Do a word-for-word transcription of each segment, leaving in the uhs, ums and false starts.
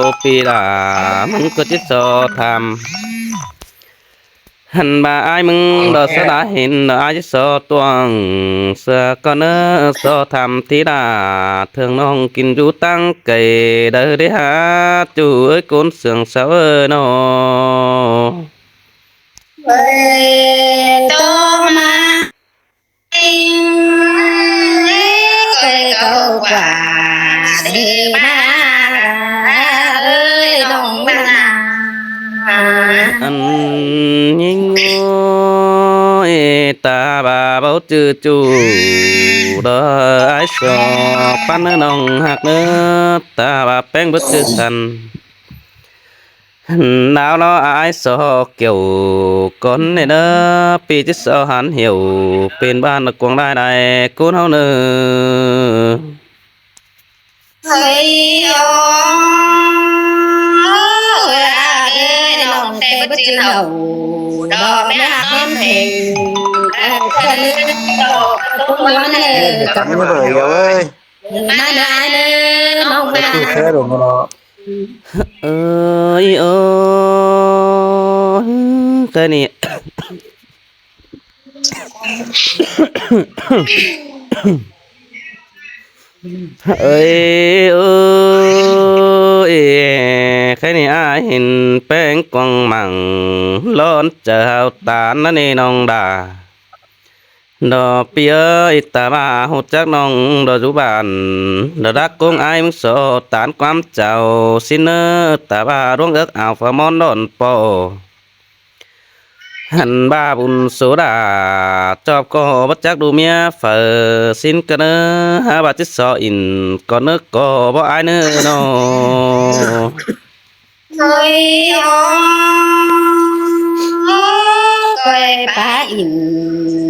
ꞌPi đa ꞌmứng ꞌcọ ꞌchí so tham. Hăn ꞌva ải ꞌmứng đo sa đa hên đo ải ꞌchí so tuang. Sa ꞌcọ ꞌnớ so tham ꞌthí đa. Thương ꞌnọng kin dú ꞌtáng cai đaư đé hák ꞌchu ới ꞌcốn sương sau ới ꞌnọ. Ơi, tô ma. Ơi, cau ꞌquá đi ma ơi, ꞌnọng ꞌmá na. Ăn ꞌnhính ơi, ta ꞌva báu ꞌchư ꞌchu đo ải so ꞌpắn ꞌnớ ꞌnọng ꞌhặc ꞌnớ, ta ꞌva ꞌpéng bớt ꞌchư săn. Đao lo ải so kiẻo cón ꞌnị ꞌnớ, ꞌpi ꞌchí so hẳn hiẻo pên ꞌvan cuông lai lai ꞌcốn ꞌháu ꞌnớ. Ơi, ơ, ơi, ơi, ꞌnọng té bớt ꞌchư ꞌnọ, đo ꞌmí ꞌhặc ꞌnón hên. Ơ, ơ, ơ, ơ, ơ, ơ, ơ, ꞌnọng ꞌmá na. Ơi, ơ, cái này. Ơi, ơi, cái này ai hên ꞌpéng cuông măng lón chaư hao tán ꞌnớ ꞌnị ꞌnọng đa. Đo ꞌpi ơi, ta ꞌva ꞌhụ chắc ꞌnọng đo dú bản, đo đắc ꞌcốn ải ꞌmứng so tán ꞌquám chảu ꞌsịn ꞌnớ, ta ꞌva ꞌluống ước ao pha ꞌmón đon ꞌpo. Hăn ꞌva bun số đa, ꞌchọ ꞌcọ báu chắc đu ꞌmía phaư ꞌsịn ꞌcọ ꞌnớ, hák ꞌva ꞌchí so in ꞌcọ ꞌnớ ꞌcọ báu ải ꞌnớ ꞌnọ. Ơi, ơ, ơi, ꞌcoi pá in,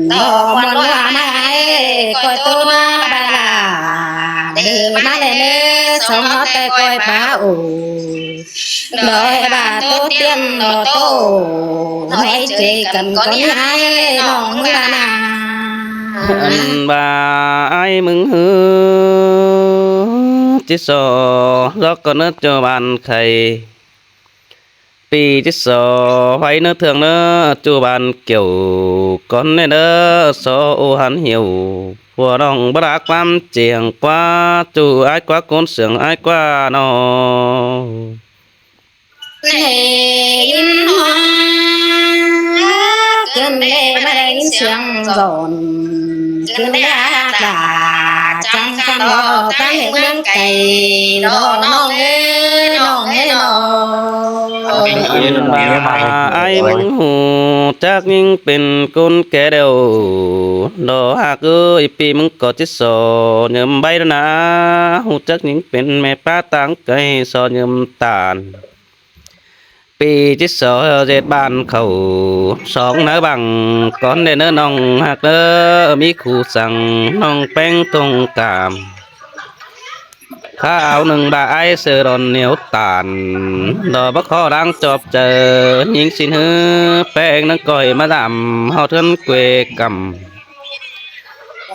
đo ꞌmuôn ꞌva ꞌmá ải, ꞌcoi tô ꞌmá ꞌva la, đê ꞌmá đê đê, song ꞌhó té ꞌcoi pá ổ. Đo ꞌva tô tiên đo tô, ꞌnọi ꞌchư căm cón ải ꞌnọng ꞌmá na. Ăn ꞌva ải ꞌmứng ꞌhứ ꞌchí so, dốc ꞌcọ ꞌnớ ꞌchu bản khay. ꞌPi ꞌchí so, ꞌhuay ꞌnớ thương ꞌnớ ꞌchu bản kiẻo cón ꞌnị ꞌnớ, so ꞌu hẳn hiẻo. ꞌPưa ꞌnọng báu đa ꞌquám chiêng ꞌquá, ꞌchu ải ꞌquá ꞌcốn sương ải ꞌquá ꞌnọ. Nể in hoang, ꞌcứn đê ꞌmá đảy in siêng dọn, ꞌcứn đê ꞌhặc đa, chắng chắng lo, ꞌtáng hên ꞌmướng cay, lo ꞌnọng ới, ꞌnọng ới lo. Ăn ꞌva ải ꞌmứng ꞌhụ chắc ꞌnhính pên ꞌcốn ké đeo, lo ꞌhặc ới, ꞌpi ꞌmứng ꞌcọ ꞌchí so ꞌnhớm báy ꞌnớ ꞌna, ꞌhụ chắc ꞌnhính pên ꞌme ꞌpá ꞌtáng cay so ꞌnhớm ꞌtan. ꞌPi ꞌchí so ꞌdệt bản khảu, song ꞌnớ bang cón đê ꞌnớ ꞌnọng ꞌhặc ꞌnớ, ꞌmí khu săng ꞌnọng ꞌpéng thông cảm. Khá au ꞌnưng ꞌva ải ꞌsớ đon ꞌnéo ꞌtan, lo báu khó đang chop chaư, ꞌnhính ꞌsịn ꞌhứ ꞌpéng ꞌnưng ꞌcoi ꞌmá dăm ꞌhọt ꞌhướn quê căm.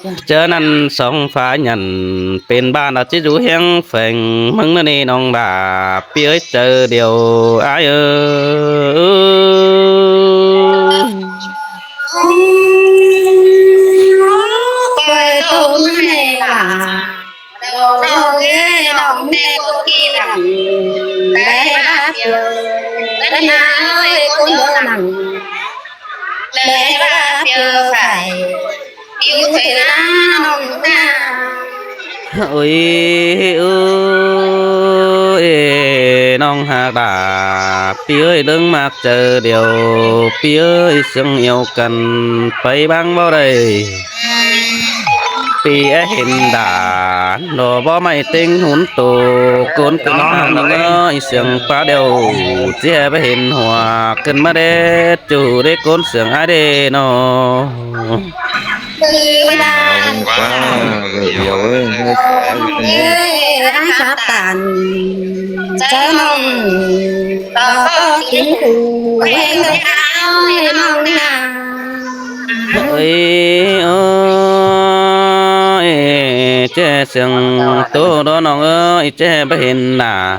ꞌChớ ꞌnặn song phái nhẳn pên bản ꞌchí dú ꞌhiếng pheng ꞌmứng ꞌnớ ꞌnị ꞌnọng đa, ꞌpi ới chaư điêu ải ới. Ơi, tô ꞌmá nè lả. Đo ꞌnọng ới, ꞌnọng té ꞌcốn đi lăng, đé ꞌva piêu, đé ꞌna ơi, ꞌcốn đo lăng, đé ꞌva piêu phải, piêu phải ꞌna ꞌnọng ꞌna. Ôi ơi, ꞌnọng ꞌhặc đa, ꞌpi ơi, ꞌlớng ꞌmặc chaư điêu, ꞌpi ơi, sương iêu căn, pay bang báu đảy. ꞌPi é hên đa, lo báu ꞌmạy ꞌtếng hún tô, ꞌcốn ꞌcốn ꞌnọng ơi, sương pá điêu, ꞌchí hé báu hên hua, ꞌcứn ꞌmá đé, ꞌchu đé ꞌcốn sương ải đê ꞌnọ. Ơi, ơi, ơi, ơi, ơi, ơi, ꞌtáng sắp tản, chớ ꞌnọng, lo ꞌcọ kin khu, ơi, ơi, ơi, ơi, ché sương tô đo ꞌnọng ơi, ché báu hên đa.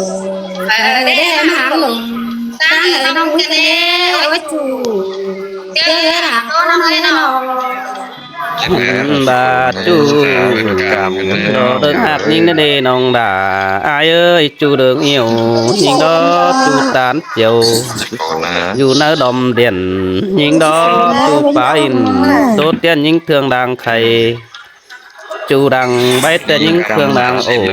Phải để mà hăng lùng. Sáng ngày đông cái nè, ôi chú. Cái hàng con nó hơi nó. Ba chu cảm đó đương hạc nhính nó đi nòng đà. Ai ơi, chu đương yêu nhính đó chu tán chiều. Dù nơ đom điện nhính đó chu phá in. Tốt tiên nhính thương đang khay. Chu đang bái tiên nhính thương đang ổ.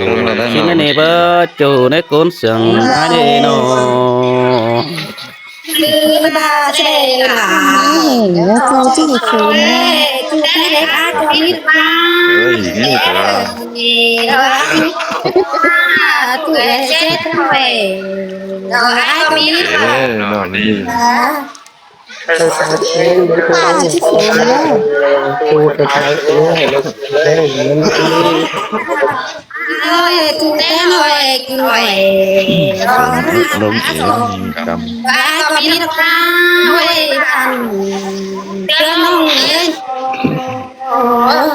Xin nó đi bơ chu nấy cốn sướng ai đi nô. Thứ ba sẽ là Ê, nó cho chứ không khổ nha. Ê, chú bé đấy bác cho biết bác. Ơi, như thế là Thì đó, à, chú bé chết rồi. Rồi ai có biết. Ê, nó đi. Hả? Ê, sao thế? Nó có Ba chứ khổ nha. Cô phải thay cái này, nó Ơi, chú bé nói, chú nói. Lông chỉ lông cầm. Ba có biết được ba, ơi, bạn. Đưa mong lên.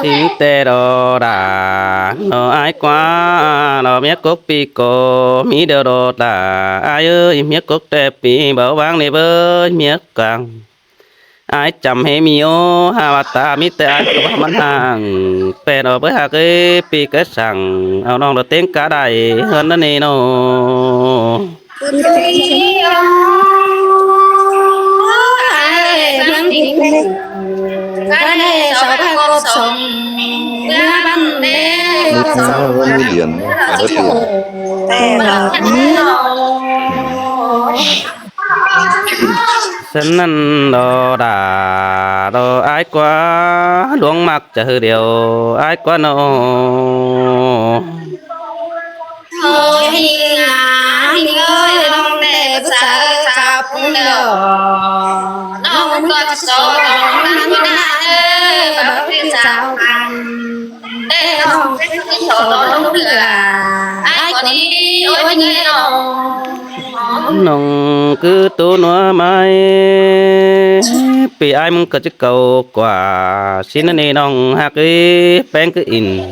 Xin tê đồ đà, nó ai quá, nó miếc cốc pi cô, mi đều đồ đà. Ai ơi, miếc cốc tê pi, bảo vang đi với miếc căng. Ai chăm hê mi ô, ha wa ta mi tê ai kơ wa măn hàng. Pê nó bới hạc ê, pi cái sẵn, ao nong đồ tiếng cá đài, hơn đó nê nô. Ai, đang tính. Cái này sáu ba cột sống. Nga bắn đê. Nó sao nó mới điện, nó mới điện. Tê là. Sân năn đo đà đo ai quá luống mặc chả hư điều ai quá nô. Thôi Hinh à, Hinh ơi, lòng để bức xá sao cũng được. Nó không có số, nó không có nạ, bảo bức xá ăn. Để nó không có số, nó không được à. Ai có đi, ôi, Hinh ơi, nó. Nòng cứ tú nó mãi. Pi ai mưng có chức cầu quả. Xin anh nòng hạc ý, pén cứ in.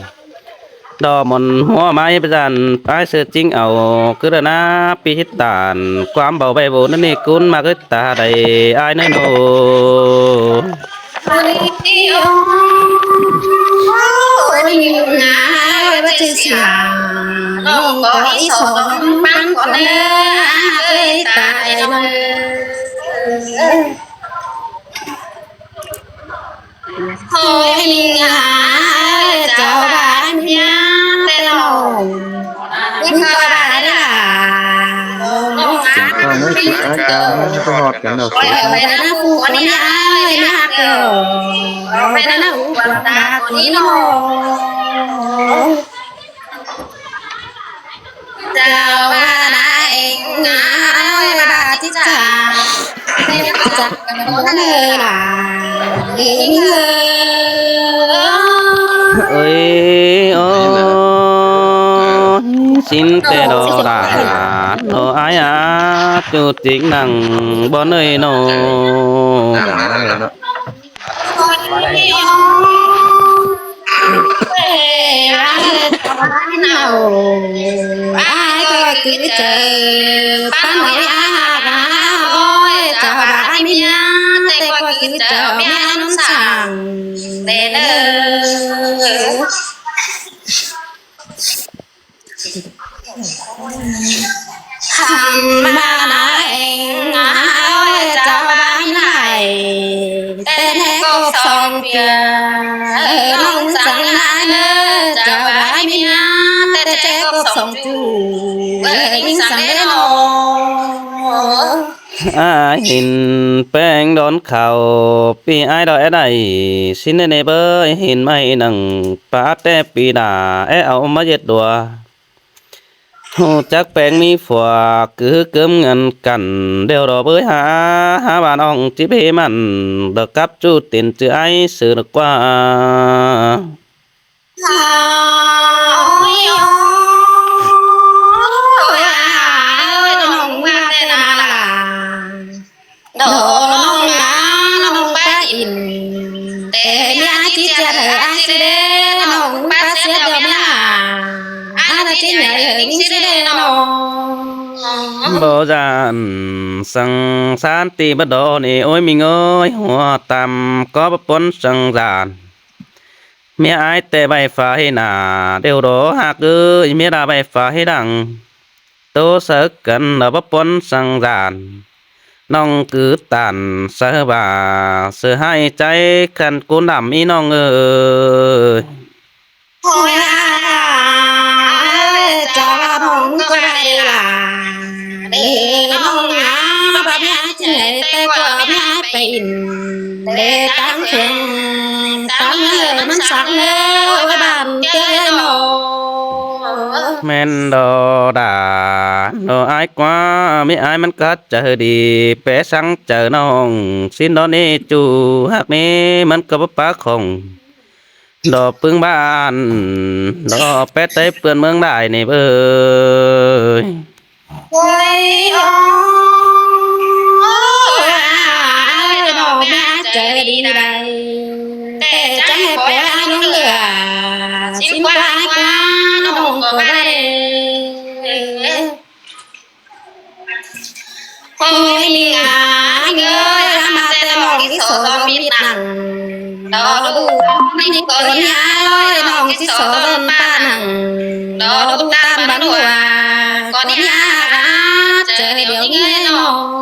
Đo môn hua mai bơ dản, ai sư chính au cứ đa ná pi hít tản, ꞌquám báu ꞌvạy vô ꞌnớ ꞌnị cún ꞌmặc ứt ta đảy ai ꞌnớ ꞌnô. Thôi, mình ngả, cháu bà em nhá, tên hổ. Mình coi bà đấy là. Con nước chị ái cháu, nó có ngọt cái nào. Ôi, ở đây nó phu con nhá, ơi, nó hạt cờ. Ở đây nó uống quần đà của nó. Chào bà đã em ngả, ơi, bà chị chào. Em chào con ơi là em ơi. Ơi, ô, xin tê đô đà, đô ai á, chú chính năng, bọn ơi nô. Ai coi cứ chớ, pán nói á, ôi, chào bà ai mi nhá, tê coi cứ chớ, mẹ nó sẵn. Để đỡ. Hăm ba na eng a ơi, cháu ba mi lai. Tên hê cốc sông pia. Ơ, nông sẵn na nơ, cháu ba mi na. Tên hê cốc sông chu. Ơ, nính sẵn đê nô. A hin peng đón khảo, pi ai đòi é đảy, xin nê nê bơi, hin mai nằng, pa té pi đà, é au ꞌmá ꞌdệt đua. Hô chắc peng mi phua, cứ cớm ngăn cản, đều đỏ bơi há, há bàn ong chip hê mặn, đỏ cắp chu tiền chữ ai, sự đỏ qua. Ôi, ôi, ôi, ôi, nông ba tên là, đổ nông á, nông ba in. Để mía ai chỉ chia thở ai sẽ đế, nông ba sẽ đổ mía. Ai là chỉ nhảy hở những sẽ đế nông. Bố dạn, săng sán ti bắt đó nè, ôi mình ơi, hoa tam có bắp bón săng dạn. Mía ai tê ꞌvạy phá hê nả, đều đó hạc ơi, mía đa ꞌvạy phá hê đẳng. Tô sớ cắn nó bắp bón săng dạn. Nong cứ tản sớ bà, sớ hai cháy khăn cú nằm ý nong ơi. Ôi à, cháu nong có đây là, để nong á, bà mía chính là tê của mía pin. Để tăng phương, tăng hơi mắn sắc nơ, ôi bạn kê nô. Mên đô đà, đô ai ꞌquá, mi ai mắn cát chaư đi, pé sáng chaư nông, xin đô ni chu, hạc ni mắn cắp bá khổng. Đô pưng bản, đô pé tây pươn mương đại ni bơi. Ôi, ôi, ôi, ôi, nông mía chớ đi đây. Tê chắc hay bố ai nông lửa. Xin qua ai qua, nông của ba đê. Ôi, mình à, anh ơi, ra mà tê mong cái số do mịt nặng. Đó, đủ, mình có nhà ơi, mong cái số do ba nặng. Đó, đủ tan bán đùa. Có nhà ra, chớ điều nghe nông.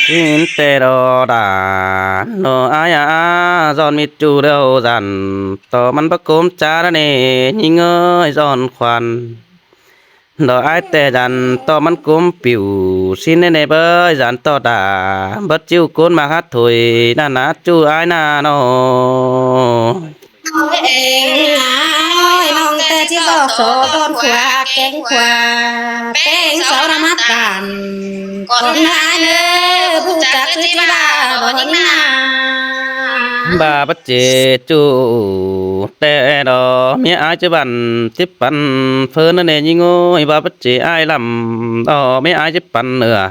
Xin tê đô đà, đô ai á, dọn mịt chu đâu dặn, tỏ mắn bác cốm chá đá nê, nhí ngơi dọn khoan. Đô ai tê dặn, tỏ mắn cốm piu, xin nê nê bơi dặn tỏ đà, bớt chiu cốn mạc hát thôi, nà nà chu ai nà nô. Ôi, eng ơi, nông tê chỉ có số con khóa, kén khóa, peng sáu năm hát tàn. Con ai nơ, bu chắc chứ chứ bà, bỏ những nà. Bà bắt chế chủ, tê đó, mía ai chứ bạn, chip bạn, phơ nơ nê nhí ngôi, bà bắt chế ai lắm, đó, mía ai chip bạn nữa.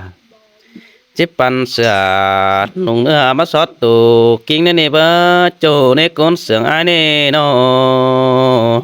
Chip păn sửa nung ưa ꞌmá sót tù kính nê nê bá chô nê cốn sướng ai nê nô.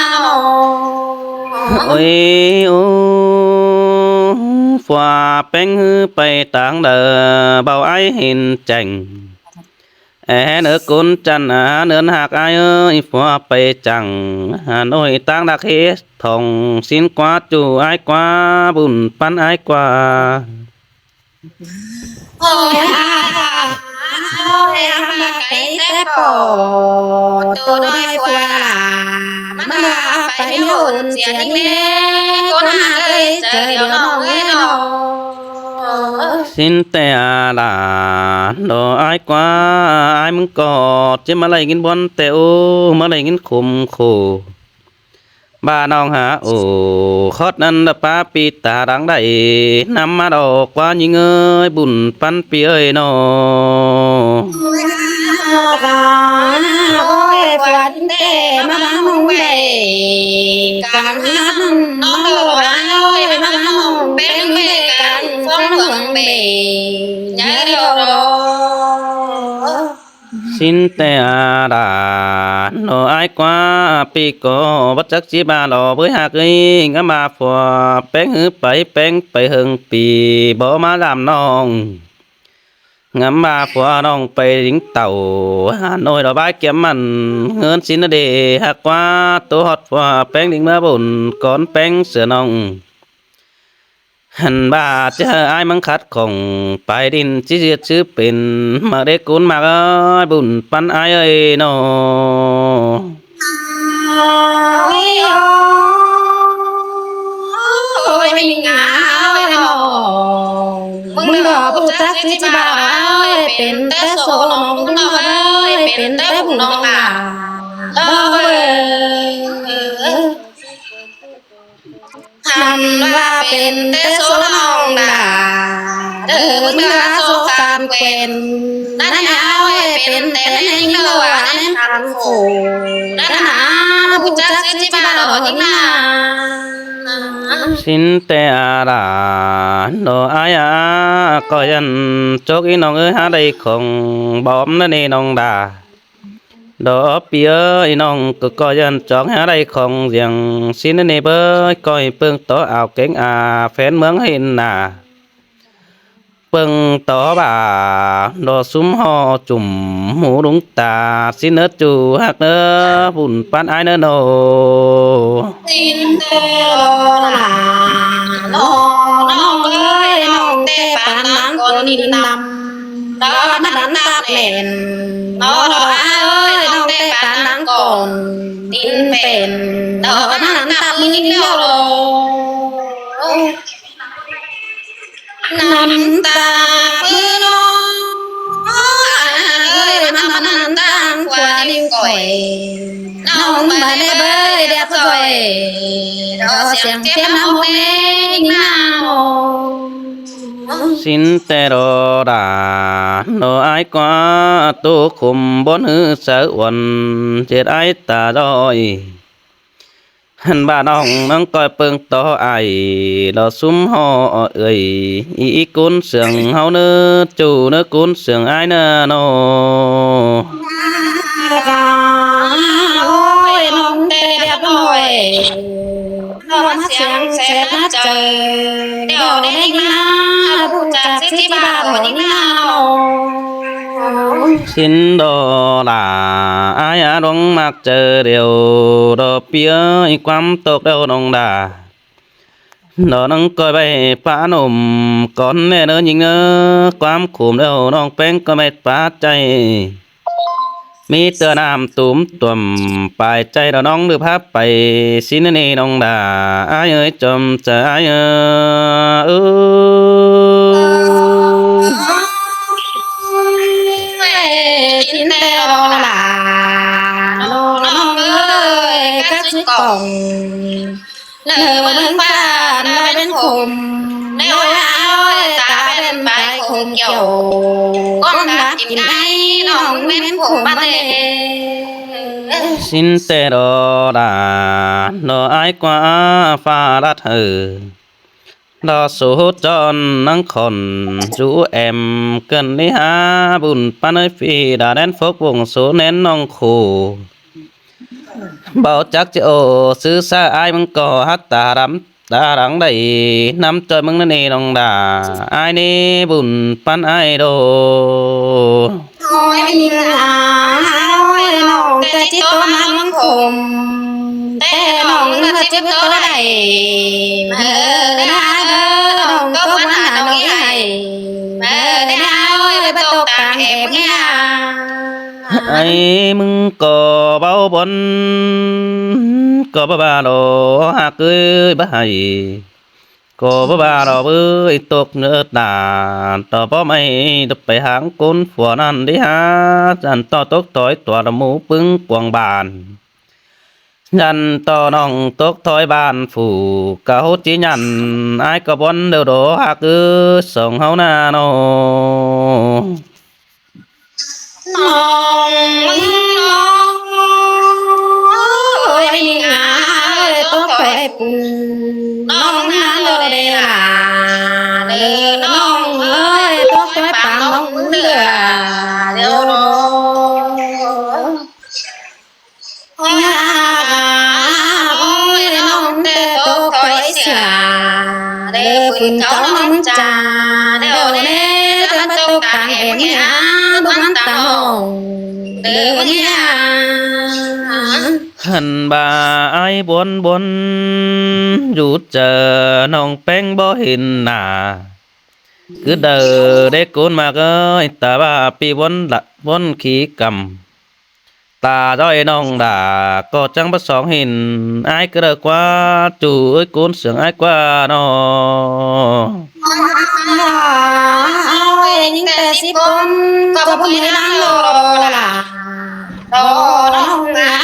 nả nả nả. Ôi, ô, phua ꞌpéng ꞌhứ pay ꞌtáng đaư, báu ai hên chẻng. Ê, hên ớ cốn chăn, à, ꞌnớn ꞌhặc ai ơi, phua pay chắng. Hà Nội ꞌtáng Đắk Lắk thong, ꞌsịn ꞌquá ꞌchu ai ꞌquá, bun ꞌpắn ai ꞌquá. Ôi, à, ôi, à, ꞌmá cái té pọ, tô đôi phua lả, ꞌmá pay ꞌnhôn sia ꞌnị ꞌnê, cốn ꞌhặc ơi, ꞌchớ điêu ꞌnọng ơi ꞌnọ. ꞌSịn té a lả, ꞌnọ ai ꞌquá, ai ꞌmứng ꞌcọ, ꞌchí ꞌmá đảy ꞌngín bón té ô, ꞌmá đảy ꞌngín khum khổ. ꞌVa ꞌnọng hả ô, khót ꞌnặn đa ꞌpá pi ta đang đảy, ꞌnắm ꞌmá đo ꞌquá ꞌnhính ơi, bun ꞌpắn pi ơi ꞌnọ. Ôi, phua té ꞌmá ꞌmá ꞌmung bể, cẳng hắc ꞌnọng đỏ ai ơi, ꞌmá ꞌmá ꞌmung bể bể cẳng phóng hương bể, nhảy đỏ đỏ. ꞌSịn té a lả, ꞌnọ ai ꞌquá, pi ꞌcọ báu chắc ꞌchí ꞌva lo bới ꞌhặc ơi, ngắm ꞌva phua ꞌpéng ꞌhứ pay ꞌpéng pay hơng pi, báu ꞌmá dăm ꞌnọng. Ngắm ꞌva phua ꞌnọng pay đing tảu, Hà Nội lo bái kiêm mẳn, ꞌngớn ꞌsịn đa đê ꞌhặc ꞌquá, tô ꞌhọt phua ꞌpéng đing ꞌmá bun, cón ꞌpéng sửa ꞌnọng. Hẳn ꞌva ꞌchớ ai ꞌmáng khắt khỏng, pay đin ꞌchí ꞌdệt ꞌchứ pên, ꞌmặc đế cốn ꞌmặc ơi, bun ꞌpắn ai ơi ꞌnọ. Ôi, ôi, ôi, ꞌmí ngả ơi ꞌnọng. ꞌMứng ꞌnọ báu chắc ꞌchí ꞌchí ꞌva ơi, pên té số ꞌnọng ꞌmứng ꞌnọng ơi, pên té phủ ꞌnọng lả. Ôi, hẳn ꞌva pên té số ꞌnọng lả, đơ ꞌmứng ꞌva số khăn quên. Nả nả ơi, pên té ꞌnị ꞌnọng ꞌva ꞌnị khăn khổ. Nả nả, báu chắc ꞌchí ꞌchí ꞌva lo ꞌnị nả. ꞌSịn té a lả, ꞌnọ ai a, ꞌcọ dăn chốc ꞌnị ꞌnọng ơi, hả đảy khỏng bom ꞌnị ꞌnọng đa. Đỏ pi ơi, ꞌnọng ꞌcọ, ꞌcọ dăn chóng hả đảy khỏng ꞌdiếng ꞌsịn ꞌnị bới, ꞌcoi ꞌpơng tó áo kéng a, phén ꞌmướng hên nả. ꞌpơng tó bả, lo ꞌsúm ꞌhọ chủm hú đung ta, ꞌsịn ꞌnớ ꞌchu ꞌhặc ꞌnớ, bun ꞌpắn ải ꞌnớ ꞌnô. ꞌSịn ꞌtẹ lo ꞌnạ, lo ꞌnọng ới, ꞌnọng ꞌtẹ pán ꞌnáng cón đin ꞌnặm, lo ꞌmá đắn táp nẻn, lo ải ới, ꞌnọng ꞌtẹ pán ꞌnáng cón đin pên, lo ꞌmá đắn táp ꞌmứ đin lo. ꞌNặm ta ꞌmứ ꞌnọng ới, ꞌmá ꞌnặm ta ꞌquá đin khỏi, ꞌnọng ꞌmá đé bới đé khỏi, lo siêng chếp ꞌnặm ꞌmá ꞌnê ꞌnị ꞌnạ ꞌnô. ꞌSịn ꞌtẹ lo đả, lo ải ꞌquá tô khôm bón ꞌhứ saư uôn, ꞌdệt ải ta ꞌdội. Hăn bả ꞌnọng ꞌnắng ꞌcoi ꞌpơng tó ải, lo ꞌsúm ꞌhọ ới, ꞌí ꞌcốn sương ꞌháu ꞌnớ ꞌchu ꞌnớ ꞌcốn sương ải ꞌnớ ꞌnô. Ôi, ꞌnọng ꞌtẹ đé bới, lo ꞌmá siêng sét ꞌnớ chaư, lo đé ꞌnị ꞌnạ, bun chả ꞌsịn ꞌchí bả lo ꞌnị ꞌnạ ꞌnô. ꞌSịn lo đả, ải a ꞌluống ꞌmặc chaư điêu, lo ꞌpía ꞌquám tốc điêu ꞌnọng đả. Lo ꞌnắng ꞌcoi ꞌvạy pá ꞌnôm cón ꞌnẹ ꞌnớ ꞌnhính ꞌnớ, ꞌquám khôm điêu ꞌnọng ꞌpéng ꞌcoi ꞌvạy pá chaư. ꞌMí ꞌtưa ꞌnặm tủm tuôm pay chaư lo ꞌnọng ꞌlưp hák pay, ꞌsịn ꞌnị ꞌnọng đả, ải ới chom chaư ải ới. ꞌSịn ꞌtẹ lo ꞌnạ, lo ꞌnọng ới, cá ꞌsứ cỏng, lơ ꞌmướng ꞌphạ ꞌnọi pên khôm, lơ ꞌnạ ới, ta pên pay khôm kiẻo, cón đa kin ải ꞌnọng pên khôm bá lê. ꞌSịn ꞌtẹ lo đả, lo ải ꞌquá ꞌphạ lắt hảư, lo số hút chọn ꞌnắng khỏn, dú êm cơn đi hả, bun ꞌpắn ới phi đả đen phốc vông số nén ꞌnọng khổ. Báu chắc ꞌchớ ổ, ꞌsứ sa ải ꞌmướng ꞌcọ hák ta đắm, ta đắng đảy, ꞌnắm ꞌchoi ꞌmướng ꞌnớ ꞌnị ꞌnọng đả, ải ꞌnị bun ꞌpắn ải đô. Ôi, ꞌnị ꞌnạ, ôi, ꞌnọng ꞌtẹ ꞌchí tó ꞌmá ꞌmướng khôm, ꞌtẹ ꞌnọng ꞌmá ꞌchí tó đảy, ꞌmá ꞌnạ đơ, ꞌnọng ꞌcọ bón ꞌnạ ꞌnọng ꞌnị hảy, ꞌmá ꞌnạ ôi, bá tốc cang ép ꞌnị ꞌnạ. Ải ꞌmướng ꞌcọ báu bón, ꞌcọ báu bả lo ꞌhặc ới bá hảy, ꞌcọ báu bả lo bới tốc ꞌnớ đả, ꞌtọ báu ꞌmạy đảy pay háng ꞌcốn phua ꞌnặn đi hả, dăn ꞌtọ tốc thói tua đa mú ꞌpứng cuông bản. Dăn ꞌtọ ꞌnọng tốc thói bản phủ, ꞌcọ hút ꞌchí nhẳn, ải ꞌcọ bón điêu đô ꞌhặc ới song ꞌháu ꞌnạ ꞌnô. ꞌNọng ꞌnọng ới, ꞌnị ꞌnạ ới, tốc thói pun ꞌnọng ꞌnạ ꞌnô đê ꞌnạ, đơ ꞌnọng ới, tốc thói pang ꞌnọng đơ đơ. Ôi, ꞌnọng ꞌtẹ tốc thói sia, đơ phưn cáu ꞌnọng chả, đơ ꞌnê, đơ bá tốc cang ép ꞌnị ꞌnạ, báu ꞌmắn ta ꞌnọng, đơ ꞌnị ꞌnạ. Hăn bả ải bón bón, dú chaư ꞌnọng ꞌpéng báu hên nả. Cứ đaư đé ꞌcốn ꞌmặc ới, ta bả ꞌpi bón đa, bón khí căm. Ta ꞌdọi ꞌnọng đả ꞌcọ chắng báu song hên, ải cứ đaư ꞌquá, ꞌchu ới ꞌcốn sương ải ꞌquá ꞌnô. Ôi, ꞌnị ꞌtẹ síp ꞌcốn ꞌcọ báu ꞌmới ꞌnáng lo đô đa. Đô ꞌnọng ꞌnạ,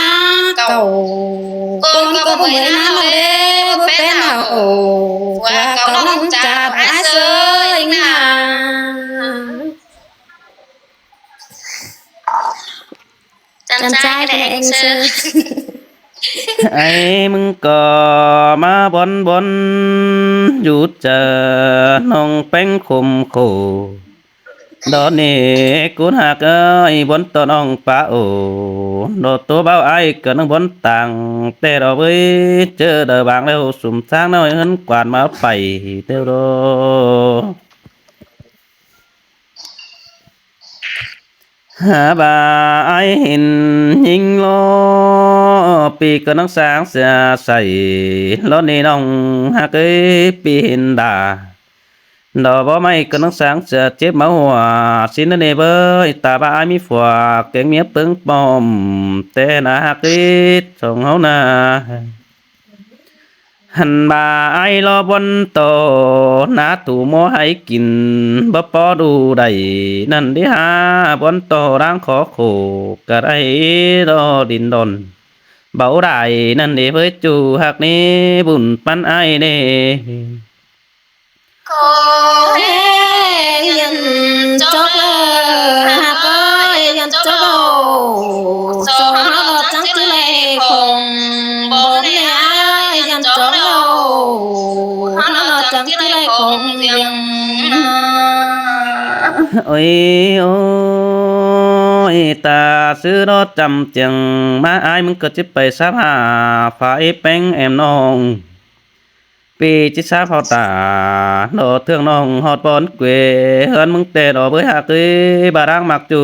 cáu ꞌcốn ꞌcọ báu ꞌmới ꞌnáng lo đê, báu pên hảư ổ, ꞌquá cáu ꞌnọng chả bả ải ꞌsớ ꞌnị ꞌnạ. Chăm chai cái này anh sư. Ải ꞌmướng ꞌcọ ꞌmá bón bón, dú chaư ꞌnọng ꞌpéng khôm khổ. Đon ꞌnị ꞌcốn ꞌhặc ới, bón ꞌtọ ꞌnọng pá ổ. Đo ꞌtố báu ải ꞌcọ ꞌnưng bón tang, ꞌtẹ đo bới ꞌchớ đaư bang ꞌlẹo sum sáng ꞌnọi ꞌhướn quan ꞌmá pay ꞌtẹo đô. Hả, ꞌva ai hên ꞌnhính ꞌló ꞌpi ꞌcọ ꞌnăng sáng sia sai ꞌló ꞌnị ꞌnọng ꞌhặc ới, ꞌpi hên đa. Đỏ báu ꞌmạy ꞌcọ ꞌnăng sáng sia chếp máư hua ꞌsịn ꞌnớ ꞌnị bới, ta ꞌva ai ꞌmí phua kéng ꞌmía ꞌpứng pom ꞌtẹ ꞌnạ ꞌhặc ới song ꞌháu ꞌnạ. Hăn ꞌva ai ꞌló bón ꞌto ꞌná thu ꞌmó hák kin báu ꞌpó đu đảy ꞌnặn đi hả, bón ꞌto ꞌláng khó khổ ꞌcọ đảy ꞌló đin đon báu đảy ꞌnặn đi bới, ꞌchu ꞌhặc ꞌnị bun ꞌpắn ai ꞌnị. Khổ hên dăn chốc lơ, hả, khổ hên dăn chốc lơ. Sổ nó lo chắng chứ lê khổng, bố mẹ ai dăn chốc lơ. Nó lo chắng chứ lê khổng riêng. Ôi, ôi, ta sư đó chăm chừng má ai ꞌmứng ꞌcọ chếp pay sáp hả, phá ế péng em ꞌnọng. ꞌPi ꞌchí sáp ꞌháu ta, đỏ ꞌtương ꞌnọng ꞌhọt bón quê ꞌhướn ꞌmứng ꞌtẹ đỏ bới ꞌhặc ới, ꞌva ꞌláng ꞌmặc ꞌchu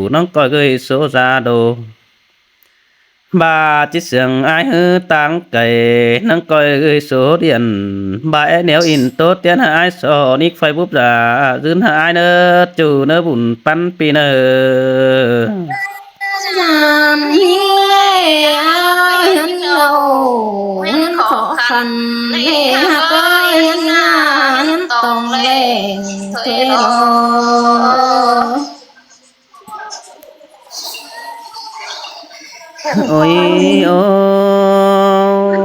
ꞌnọng ꞌcoi gửi số Zalo. ꞌVa ꞌchí siêng ai ꞌhứ ꞌtáng cay ꞌnọng ꞌcoi gửi số điện. ꞌVa é ꞌnéo in tố tiến hả ai so nick Facebook dá dưn hả ai ꞌnớ, ꞌchu ꞌnớ bun ꞌpắn ꞌpi ꞌnớ. Dăm ꞌhính ꞌlê ai ꞌhướn ꞌlô, ꞌhướn khó khăn, ꞌlê hả ꞌcoi ꞌhướn ꞌnạ ꞌhướn tong ꞌlê thuê lô. Ôi, ôi,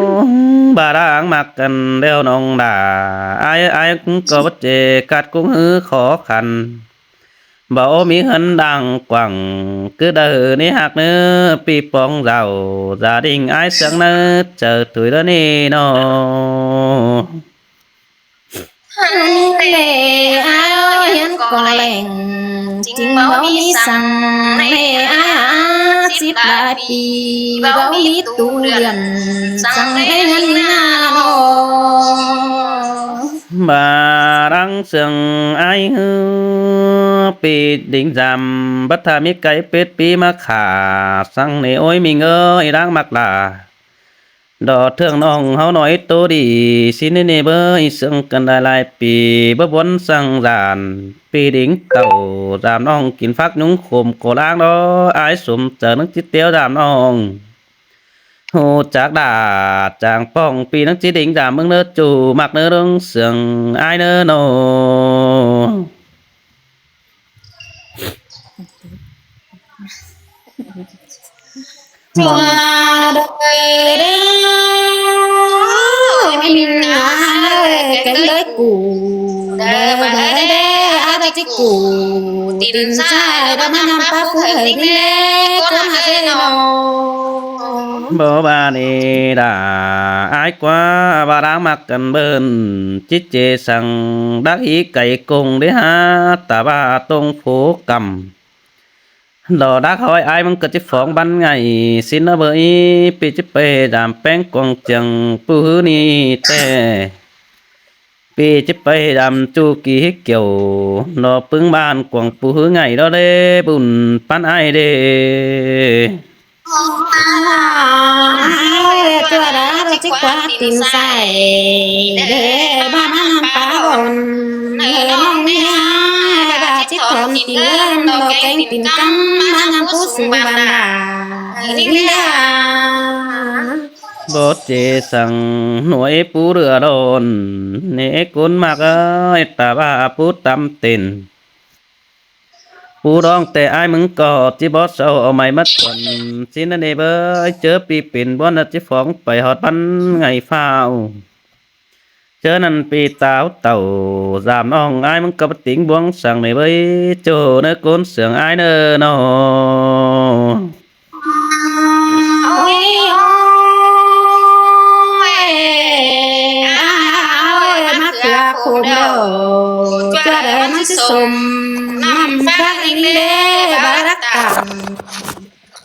ꞌva ꞌláng ꞌmặc căn đeo ꞌnọng đa, ai, ai ꞌcọ báu ꞌchê cát ꞌcúng ꞌhứ khó khăn. Báu ꞌmí ꞌhướn đang quảng, cứ đaư ꞌnị ꞌhặc ꞌnớ ꞌpi pong dao, gia đình ai sướng ꞌnớ, chaư tui ꞌlớ ꞌnị ꞌnọ. Hăn ꞌlê ai ꞌhướn ꞌcọ leng, chính báu ꞌmí săng, ꞌlê ai hả síp lai pi, báu ꞌmí tu điện, săng ꞌlê ꞌhướn ꞌnạ ꞌnọ. ꞌVa ꞌláng sương ai ꞌhứ ꞌpi đính dăm, báu tha ꞌmí cai pết ꞌpi ꞌmá khả, săng ꞌnị ôi ꞌminh ơi, ꞌláng ꞌmặc lả. Đỏ ꞌtương ꞌnọng ꞌháu ꞌnọi ꞌtố đi, ꞌsịn ꞌnị bới sương căn lai lai pi, báu bón săng dản, ꞌpi đính tảu dăm ꞌnọng kin phák ꞌnhúng khôm ꞌcọ ꞌláng đó, ai sôm chaư ꞌnắng ꞌchí ꞌteo dăm ꞌnọng. Hô chác đa chang pong ꞌpi ꞌnắng ꞌchí đính dăm ꞌmứng ꞌnớ, ꞌchu ꞌmặc ꞌnớ ꞌlống sương ai ꞌnớ ꞌnọ. Chua đôi đê, ôi, ꞌminh ai, kéng đới ꞌcụ, đới ꞌva đới đê, ai đới ꞌchí ꞌcụ, tin sai, đới ꞌmá ꞌnặm ꞌpá phú hới ꞌnị đê, ꞌcốn hả dê ꞌnọ. Báu ꞌva ꞌnị đa, ai ꞌquá ꞌva ꞌláng ꞌmặc căn bơn, ꞌchí ꞌchê săng đắc hí cay công đế hả, ta ꞌva tông phố căm. Đỏ đắc hói ai ꞌmứng ꞌcọ ꞌchí phóng bắn ngày, ꞌsịn ꞌnớ bới ꞌpi ꞌchí pay dăm péng quảng trường ꞌpụ ꞌhứ ꞌnị ꞌtẹ. ꞌPi ꞌchí pay dăm ꞌchu kỉ hí kiểu, nó ꞌpứng ꞌvan quảng ꞌpụ ꞌhứ ngày đó đế bun ꞌpắn ai đê. Ai, tua đá đô ꞌchí ꞌquá tin sai, đế ꞌva ꞌmá ꞌnặm ꞌpá bôn, ơ ꞌnọng ꞌnị hả, ꞌva ꞌchí thon tin ơn, nó kéng tin căm, ꞌmá ꞌnặm phú sung ꞌvan đa, ơ ꞌnị đa. Báu ꞌchê săng ꞌnọi ꞌpú đưa đôn, ꞌnị ꞌcốn ꞌmặc ơi, ta ꞌva ꞌpú tăm tên. ꞌPú đong ꞌtẹ ai ꞌmứng ꞌcọ ꞌchí bók sau au mai mắt tuần, ꞌsịn ꞌnị bới ꞌchớ ꞌpi pên bón ꞌnạ ꞌchí phóng pay ꞌhọt ꞌpắn ngày phao. ꞌChớ ꞌnặn ꞌpi táo tảu dăm ꞌnọng ai ꞌmứng ꞌcọ báu tính buông săng ꞌnị bới, ꞌchu ꞌnớ ꞌcốn sương ai ꞌnớ ꞌnọ. Ôi, ôi, ôi, mắc cưa khổ đau, cho đời mắc chứ sum, nằm phát đi lễ bá đắc tạm.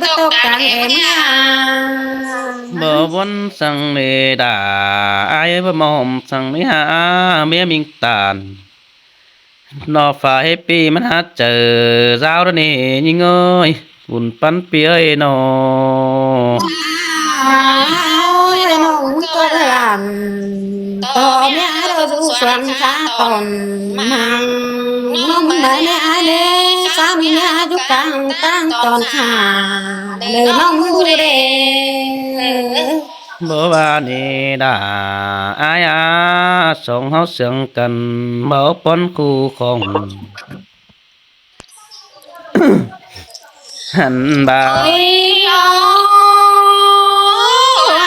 Báu ꞌtố cang êm ꞌmía. Báu ꞌvốn săng ꞌnị đa, ải ơi báu ꞌmom săng ꞌnị hả, ꞌmía ꞌminh ꞌtan. ꞌNo pha ꞌhế ꞌpi ꞌmắn hák chaư dáo đa ꞌnị ꞌnhính ơi, bun ꞌpắn ꞌpi ơi ꞌnọ. Ôi, ꞌnọng ꞌcọ đa lăm, ꞌto ꞌmía ꞌhứ ꞌdụ suan khá tỏn măng, ꞌnọng ꞌmắn ꞌmá ꞌmía ꞌhứ ꞌnị, sáo ꞌmí ꞌmía ꞌhứ dú cang ꞌtáng tỏn khả, đảy ꞌnọng ꞌhụ đê. Báu ꞌva ꞌnị đa, ải a, song ꞌháu siêng căn, báu ꞌpón ꞌcu khong. Hẳn ba. Ôi, ôi,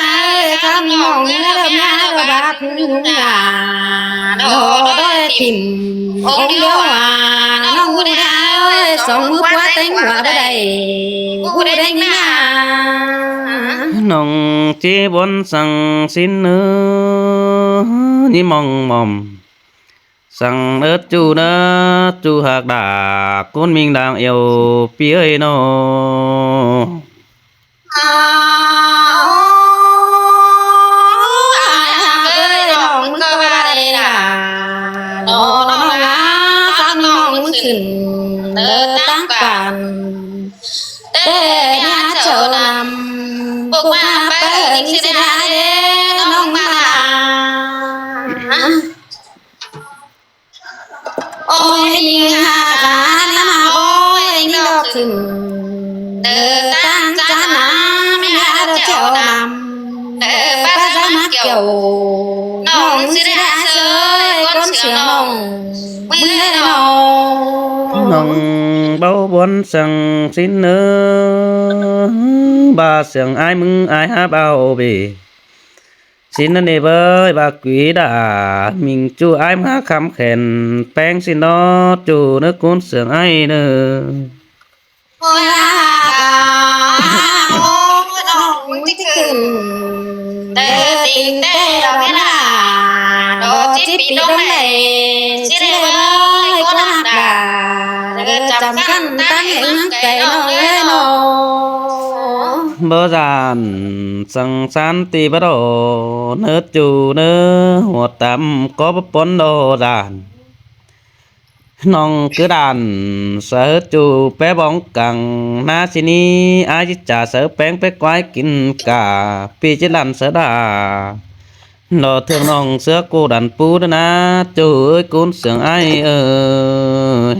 khăm ꞌnọng ꞌhứ ꞌmía ꞌhứ bác ꞌnị đa, ꞌnọ đói thỉm ống điếu à, ꞌnọng ꞌhụ đê ải ơi, song ꞌmứ ꞌpá téng hua báu đảy, ꞌhụ đê ꞌnị đa. ꞌNọng ꞌchí ꞌvốn săng ꞌsịn ꞌnớ, ꞌnị ꞌmóng ꞌmom. Săng ớt ꞌchu ꞌnớ, ꞌchu hák đa, ꞌcốn ꞌminh đang iêu ꞌpi ơi ꞌnọ. Ơ, ải ơi, ꞌnọng ꞌmứng ꞌcọ đa đê đa. ꞌNo, ꞌnọng a, sáo ꞌnọng ꞌmứng khửn, đơ ꞌtáng căn. Đê ꞌnị hák chaư năm, ꞌpộ ꞌmá pé ꞌnị ꞌsịn đa đê, ꞌnọng ꞌmá đa. Ôi, ꞌnhính hák cá ꞌnị ꞌmá ôi, ꞌnhính ꞌlọ khửn. Đơ ꞌtáng cá năm, ꞌmí hák đa chaư năm. Đơ ꞌpá dá ꞌmá kiẻo. ꞌNọng ꞌmứng ꞌsịn đa ꞌsới, ꞌcốn siêng ꞌnọng. ꞌMứng ꞌnị ꞌnọng. ꞌNọng báu ꞌvốn săng ꞌsịn ꞌnớ. Ba siêng ải ꞌmứng ải hák báu bể. ꞌSịn ꞌnớ ꞌnị bới, ba quí đa, ꞌminh ꞌchu ải ꞌmá khăm khen, ꞌpéng ꞌsịn ꞌnọ ꞌchu ꞌnớ ꞌcốn siêng ải ꞌnớ. Ôi, ôi, ôi, ôi, ôi, ôi, ôi, ôi, ôi, ôi, ôi, ôi, ꞌchí pi đông đảy, ꞌchí đảy bới, ꞌcốn hák đa, đơ chăm căn ꞌtáng ꞌhếng cay ꞌnọng ơi ꞌnọ. Báu dan, săng san ti báu đo, ꞌnớ ꞌchu ꞌnớ, hua tăm ꞌcó báu ꞌpốn đo dan. ꞌNọng cứ đan, sáư ꞌchu pé bóng căng, ꞌná ꞌsịn ꞌnị, ải ꞌchí chả sáư ꞌpéng pé ꞌquái kin cả, ꞌpi ꞌchí lăn sáư đa. ꞌNọ ꞌtương ꞌnọng ꞌsứa ꞌcọ đan pú đa ꞌnớ, ꞌchu ơi ꞌcốn siêng ải ơi.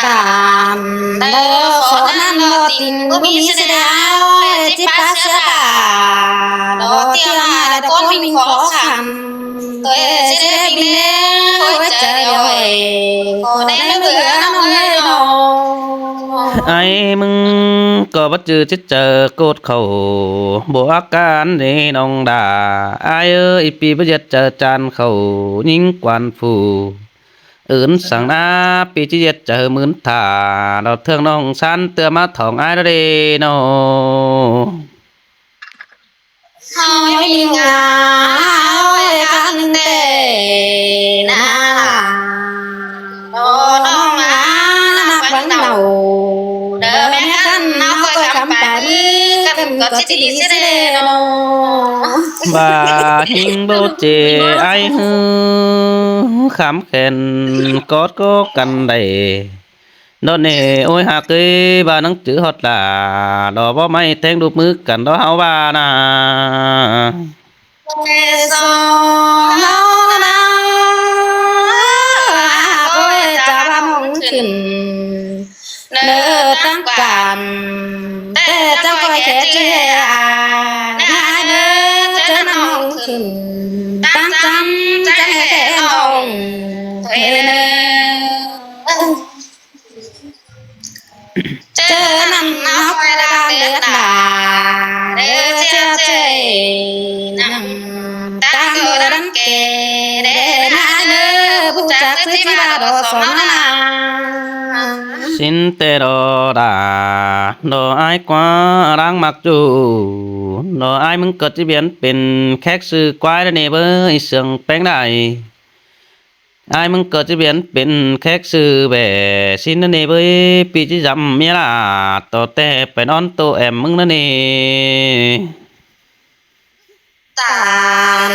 Tản đơ khó ꞌnặn ꞌnọ tỉnh báu ꞌmí ꞌsứ đaư, ꞌchí pá ꞌsứa đa. ꞌNọ ꞌtiêm ꞌnị đa ꞌcốn ꞌminh khó khăn. Tôi ꞌchí đảy ꞌmí ꞌnê, ôi chai ơi, khó đảy ꞌmí bươn ꞌnọng ơi ꞌnọ. Ải ꞌmứng ꞌcọ báu ꞌchư ꞌchí chaư ꞌcột khảu, báu ác can ꞌnị ꞌnọng đa. Ải ơi, ꞌpi báu ꞌdệt chaư chan khảu, ꞌnhính quan phủ. Ứn săng ꞌná ꞌpi ꞌchí ꞌdệt chaư mưn thả, đo ꞌtương ꞌnọng san ꞌtưa ꞌmá thỏng ải ꞌnọ đê ꞌnọ. Ôi, ꞌnhính a, ôi, khăn tê, ꞌnạ, đo ꞌnọng a, ꞌnạ, băng nảu, đơ ꞌmẹ khăn, ꞌnạ, ꞌcoi khắm pay ꞌmứ, khăn ꞌcọ ꞌchí đi ꞌsứ đê ꞌnọ. Ba ꞌhính báu ꞌchê ải ꞌhứ, khắm khen, ꞌcót ꞌcọ căn đảy. Đo ꞌnị, ôi hák ơi, ba ꞌnăng chứ ꞌhọt lả, đo báu ꞌmạy théng đup ꞌmứ căn đo ꞌháu ba ꞌnạ. Ê, so ꞌháu ꞌnạ, hák ơi, chả ba ꞌmóng khửn, ꞌnớ ꞌtáng căn, té chắng ꞌcoi khék ꞌchư ꞌhế a, ꞌnạ ꞌnớ, chớ ꞌnặm ꞌmóng khửn, ꞌtáng căn, chắng ꞌhế ꞌnọng, ê ꞌnớ. Chớ ꞌnặm ꞌnọng ꞌcoi đang đét đà, đế chê chê, ꞌnặm ꞌtáng bơ đắng kê, đế ꞌnạ ꞌnớ, ꞌpứng chả ꞌsứ ꞌchí ba đo sỏng ꞌnạ. ꞌSịn tê đo đà, đo ải ꞌquá đang ꞌmặc ꞌchu, đo ải ꞌmứng ꞌcọ ꞌchí piến pên khék ꞌsứ ꞌquái đa ꞌnị báu, ꞌsướng ꞌpéng đảy. Ải ꞌmứng ꞌcọ ꞌchí piến pên khék sư ꞌvẹ ꞌsịn ꞌnớ ꞌnị ꞌvới, ꞌpi ꞌchí dăm ꞌmía ꞌlạ, ꞌto ꞌtẹ pay ꞌnón ꞌtô ẻm ꞌmứng ꞌnớ ꞌnị. Tản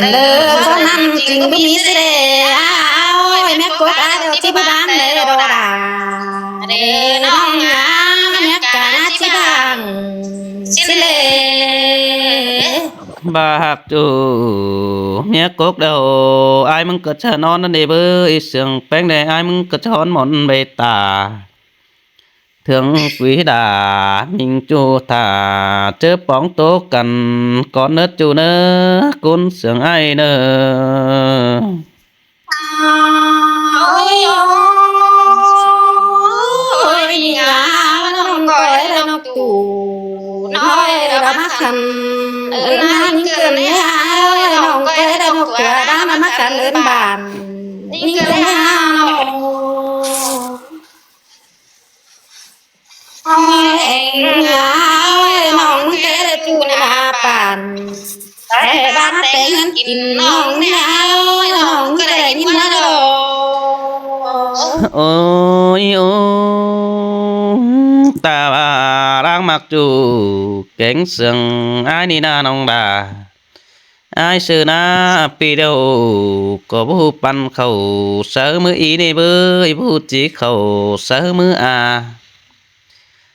ꞌlớ ꞌcốn ꞌnặn ꞌchính báu ꞌmí ꞌsứ đê. Ao ơi, ꞌmía cốc ải ꞌlẹo ꞌchí báu báng đê đo đà. Đê ꞌnọng ꞌnhá, ꞌmía cốc ải ꞌchí báng ꞌsứ đê. ꞌVa ꞌhặc ꞌchu ꞌmía cốc đeo, ải ꞌmứng ꞌcọ ꞌchớ ꞌnón ꞌnớ ꞌnị ꞌvới, sương péng đê ải ꞌmứng ꞌcọ ꞌchớ ꞌhón món ꞌvạy ta. Thướng quí đà ꞌminh ꞌchu thả, ꞌchớ póng ꞌtố căn cón ꞌnớ ꞌchu ꞌnớ, ꞌcốn sương ải ꞌnớ. Ôi, ôi, ꞌnhá, ꞌnọng ꞌcọ ꞌlẹo ꞌnọng ꞌchu, ꞌnọi ꞌlẹo ꞌmá khăn ứn ꞌnhá ꞌnhính ꞌcợn ꞌnị, ꞌnọng ꞌcọ ꞌlẹo ꞌnọng ꞌchu, ꞌlẹo ꞌmá khăn ứn bản ꞌnhính ꞌcợn ꞌnị. Ôi, ꞌnhá ơi, ꞌnọng ꞌcọ ꞌlẹo ꞌchu ꞌnhá bản, ꞌtẹ ꞌva ꞌmá pên ꞌngớn kin ꞌnọng ꞌnhá ơi, ꞌnọng ꞌcọ ꞌlẹo ꞌnhính ꞌnhá lo. Ôi, ôi, ta ꞌva ꞌláng ꞌmặc ꞌchu kéng sương ải ꞌnị ꞌnạ ꞌnọng đa. Ải sư ꞌnạ ꞌpi đeo ꞌcọ báu ꞌhụ păn khảu sáư ꞌmứ ꞌí ꞌnị ꞌvới, báu ꞌhụ ꞌchí khảu sáư ꞌmứ a.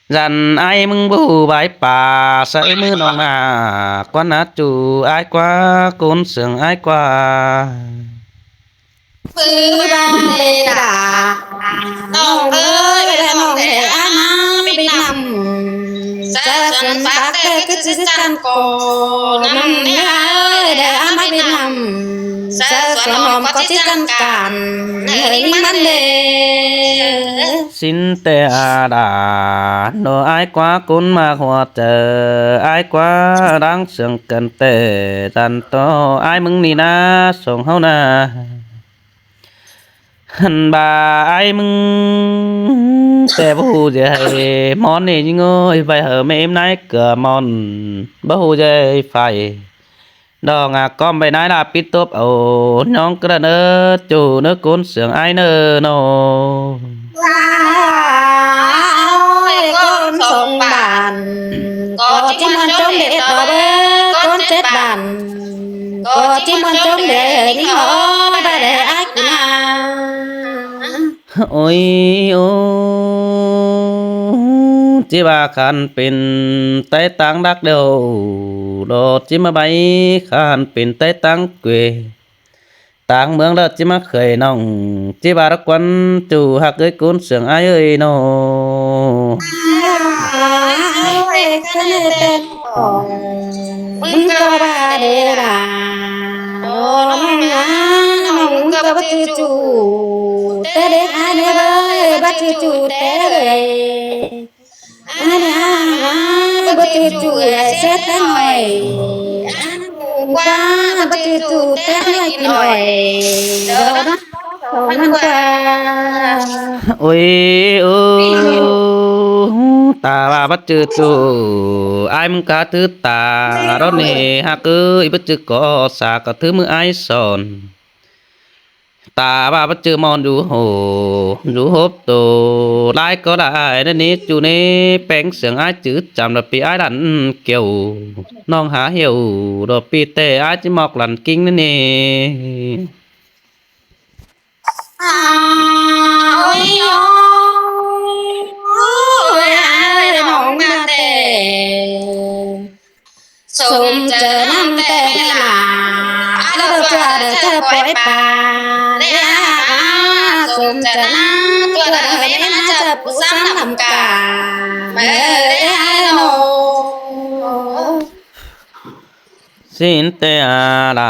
Dản ải ꞌmứng báu ꞌhụ bái pa sáư ꞌmứ ꞌnọng ꞌnạ, ꞌquán ꞌnạ ꞌchu ải ꞌquá, ꞌcốn sương ải ꞌquá. Báu bái đê đà. ꞌNọng ơi, ꞌnọng đê ải ꞌmá Việt Nam. Sáư suôn pác ꞌtẹ ꞌcứ ꞌchí căn ꞌcọ ꞌnặn ꞌnị ải, đê ải ꞌmá Việt Nam. Sáư suôn ꞌnọng ꞌcọ ꞌchí căn cản ꞌnị ꞌmắn đê. ꞌSịn ꞌtẹ a đà, ꞌnọ ải ꞌquá ꞌcốn ꞌmặc ꞌhua chaư, ải ꞌquá ꞌláng sương căn ꞌtẹ, dản ꞌto ải ꞌmứng ꞌnị ꞌnạ, song ꞌháu ꞌnạ. Hăn ꞌva ải ꞌmứng ꞌtẹ báu ꞌhụ ꞌdệt hảư ꞌmón ꞌnị ꞌnhính ꞌnọi, ꞌvạy hảư ꞌmá ꞌếm ꞌnái ꞌcọ ꞌmón, báu ꞌhụ ꞌdệt hảư phải. Đo ꞌnạ ꞌcóm ꞌvạy ꞌnái ꞌlạ pít tốp au ꞌnhóng ꞌcọ đa ꞌnớ, ꞌchu ꞌnớ ꞌcốn sương ải ꞌnớ ꞌnọ. Ôi, ꞌcốn sông bản ꞌcọ ꞌchí ꞌmuôn ꞌchốm đê ꞌlẹo ꞌvới, ꞌcốn chết bản ꞌcọ ꞌchí ꞌmuôn ꞌchốm đê ꞌnhính ꞌnọi, ꞌva đê ải ꞌcọ ꞌnạ. Ôi, ôi, ꞌchí ꞌva khăn pên ꞌTáy ꞌtáng Đắk Lắk, đo ꞌchí ꞌmá bái khăn pên ꞌTáy ꞌtáng Quê. ꞌTáng ꞌmướng ꞌlẹo ꞌchí ꞌmá khơi ꞌnọng, ꞌchí ꞌva đắc ꞌquán ꞌchu ꞌhặc ꞌới ꞌcốn sương ải ꞌnớ ꞌnọ. Ôi, khăn ꞌnị ꞌtẹ ꞌmứng ꞌcọ ꞌva đê đà. Đo ꞌnọng ꞌnạ, ꞌnọng ꞌcọ báu ꞌchư ꞌchu ꞌtẹ đê ải ꞌnớ ꞌvới, báu ꞌchư ꞌchu ꞌtẹ ꞌvới. Ải ꞌnị ꞌnạ, báu ꞌchư ꞌchu ꞌtẹ ꞌtẹ ꞌnọi. Ăn ꞌquá báu ꞌchư ꞌchu ꞌtẹ ꞌnọi kin ꞌnọi. Đo ꞌnọng sông ꞌnặn ꞌquá. Ôi, ôi, ta ꞌva báu ꞌchư ꞌchu, ải ꞌmứng cá thứ ta, đo ꞌnị ꞌhặc ꞌới báu ꞌchư ꞌcọ sa ꞌcọ thứ ꞌmứ ải son. Ta ꞌva báu ꞌchư ꞌmón dú hô, dú hốp tô, lai ꞌcọ lai ꞌnớ ꞌnị ꞌchu ꞌnị, péng sương ải chứ chăm đa ꞌpi ải lăn kiêu, ꞌnọng hả hiểu, đo ꞌpi ꞌtẹ ải ꞌchí ꞌmặc lăn king ꞌnớ ꞌnị. Ôi, ôi, ôi, ải ꞌnọng ꞌnạ ꞌtẹ. Sôm chaư ꞌnặn ꞌtẹ ꞌnị ꞌlạ, ải ꞌlẹo ꞌchua đaư ꞌchọ pói pá. Đê ải ꞌnạ, sôm chaư ꞌnặn ꞌchua đaư ꞌmí ꞌnạ ꞌchọ pú sắm lăm ca. Mơ đê ải ꞌnọ. ꞌSịn ꞌtẹ a đà,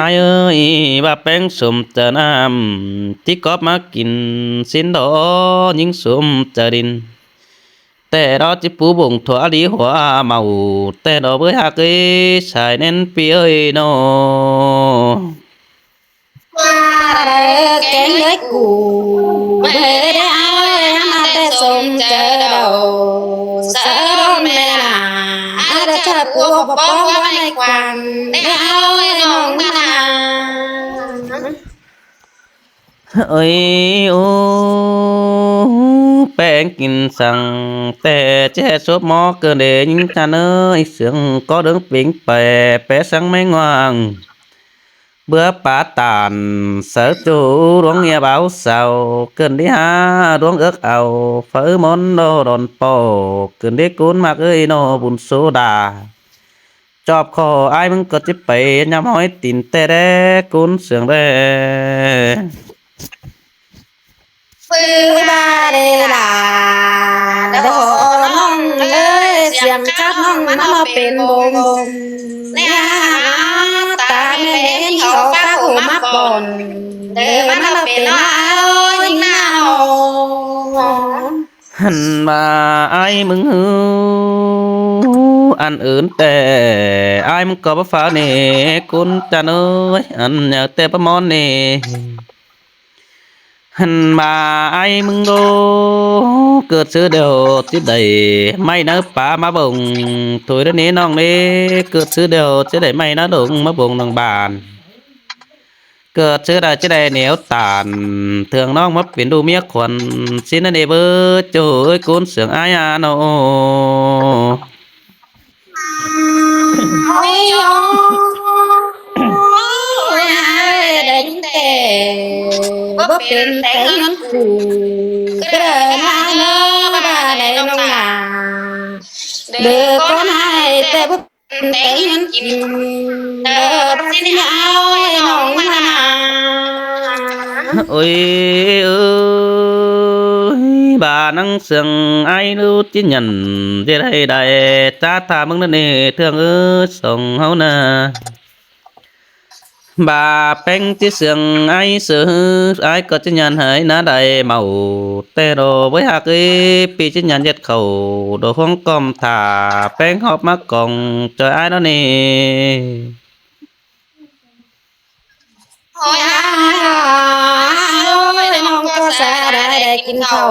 ải ꞌới, ꞌva péng sôm chaư ꞌnặn, ꞌchí cóp ꞌmá kin, ꞌsịn đo ꞌnhính sôm chaư đin. ꞌTẹ đo ꞌchí pú bông thua đi hua mau, ꞌtẹ đo ꞌvới ꞌhặc ꞌới sai ꞌnén ꞌpi ꞌới ꞌnọ. ꞌVa đaư kéng ꞌnới ꞌcụ, bơ đê ải ꞌnạ ꞌtẹ sôm chaư đaư, sa ꞌlôm ꞌmẹ ꞌnạ, ải đaư ꞌchọ pú báu ꞌva ꞌnị quan, đê ải ꞌnọng ꞌnạ. Ơi ô, pé kin săng té ché sốp mó ꞌcọ đảy ꞌnhính ꞌchăn ơi, sương ꞌcọ đớng pính pé, pé săng ꞌmí ꞌnguang. Bứa pá ꞌtan sáư ꞌchu ꞌluống ꞌnhá báu sau, ꞌcứn đi hả ꞌluống ước ao, pháư ꞌmôn đo đón ꞌpo, ꞌcứn đi ꞌcốn ꞌmặc ơi ꞌnọ bun sô đa. Chóp khỏ ai ꞌmứng ꞌcọ ꞌchí pay ꞌnhăm ꞌhói tin ꞌtẹ đé ꞌcốn sương đé. Pư ba đê đa, đo ꞌnọng ơi, siêng khắp ꞌnọng ꞌmắn ꞌnọ pên bông. ꞌNhá ta mên đê ꞌnhính khảu phák hủ mắc bôn, đê ꞌmắn ꞌnọ pên ꞌnọ ơi ꞌnhính ꞌnọ. Hăn ꞌva ai ꞌmứng ꞌhứ, ăn ứn ꞌtẹ ai ꞌmứng ꞌcọ báu pháo ꞌnị, ꞌcốn ꞌchăn ơi, ăn ꞌnhá ꞌtẹ báu ꞌmón ꞌnị. Hăn ꞌva ai ꞌmứng ꞌlô, ꞌcợt ꞌsứ điêu ꞌchí đảy ꞌmạy ꞌnớ pá ꞌmá bông, thôi đé ꞌnị ꞌnọng ꞌnị, ꞌcợt ꞌsứ điêu ꞌchí đảy ꞌmạy ꞌnớ đông ꞌmá bông ꞌnọng bản. ꞌCợt ꞌsứ đaư ꞌchí đảy ꞌnéo ꞌtan, ꞌtương ꞌnọng ꞌmá pên ꞌlụk ꞌmía khuôn, ꞌsịn ꞌnớ ꞌnị báu ꞌchu ơi ꞌcốn sương ai a ꞌnọ. Ôi, ôi, ai, đảy ꞌnhính ꞌtẹ, báu pên té ꞌngớn phủ, ꞌcọ đảy ꞌnhá ꞌnớ, ba đảy ꞌnọng nả. Đảy ꞌcốn ai ꞌtẹ báu pên té ꞌngớn kin, đảy báu ꞌchí ꞌnhá ơi ꞌnọng ꞌmá nả. Ôi, ôi, ba ꞌnăng sương ai ꞌlụk ꞌchí nhẳn, ꞌdệt hảư đảy ꞌchá tha ꞌmứng ꞌnớ ꞌnị ꞌtương ơi song ꞌháu ꞌnớ. Ba ꞌpéng ꞌchí sương ai ꞌsứ, ai ꞌcọ ꞌchí nhẳn hảư ꞌnớ đảy mau, ꞌtẹ đo ꞌvới ꞌhặc ới ꞌpi ꞌchí nhẳn ꞌdệt khảu, đo ꞌhuống ꞌcom thả ꞌpéng ꞌhọp ꞌmá cong ꞌchoi ai ꞌnớ ꞌnị. Ôi, ôi, ôi, ôi, ꞌnọng ꞌcọ sa đảy đảy kin khảu,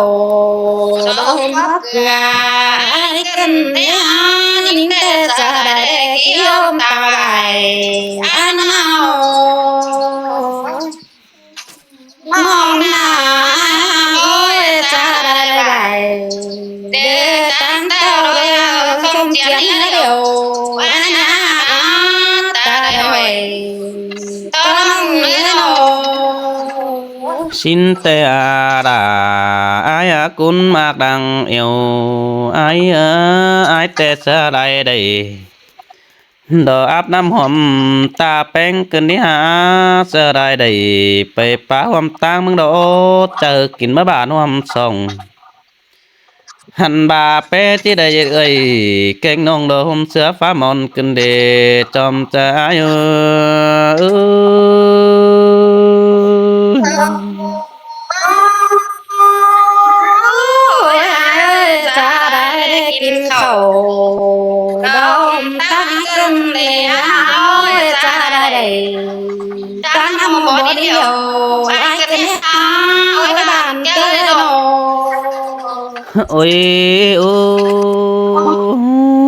đo ꞌhôm bók ꞌcưa, ai ꞌcứn đé hả, ꞌnhính ꞌtẹ sa đảy đảy kin ꞌhôm ta ꞌvạy, ai ꞌnọ. ꞌNọng nả, ôi, sa đảy đảy ꞌvạy, đảy ꞌtáng ꞌtạu đảy ꞌcọ ꞌchí ꞌnhính ꞌnớ điêu, ai ꞌnọ, ta đảy ꞌvạy. ꞌSịn ꞌtẹ a đa, ai a ꞌcốn ꞌmặc đang eo, ai a, ai ꞌtẹ sa đảy đảy. Đo áp ꞌnặm hom ta ꞌpéng ꞌcứn đi hả, sa đảy đảy, pay pá hom ꞌtáng ꞌmứng đo, chaư kin ꞌmá bản hom song. Hăn ba ꞌpé ꞌchí đảy ơi, kéng ꞌnọng đo ꞌhôm ꞌsứa phá mon ꞌcứn đê, chom chaư ai ơi. Ôi, ai ơi, sa đảy đảy kin khảu, đo ꞌhôm ꞌtáng ꞌcứn đê, ôi, sa đảy đảy, ꞌtáng ꞌnặm bók đi điêu, ai ꞌcứn hả, ôi, bản ꞌcứ ꞌnọ. Ôi, ô,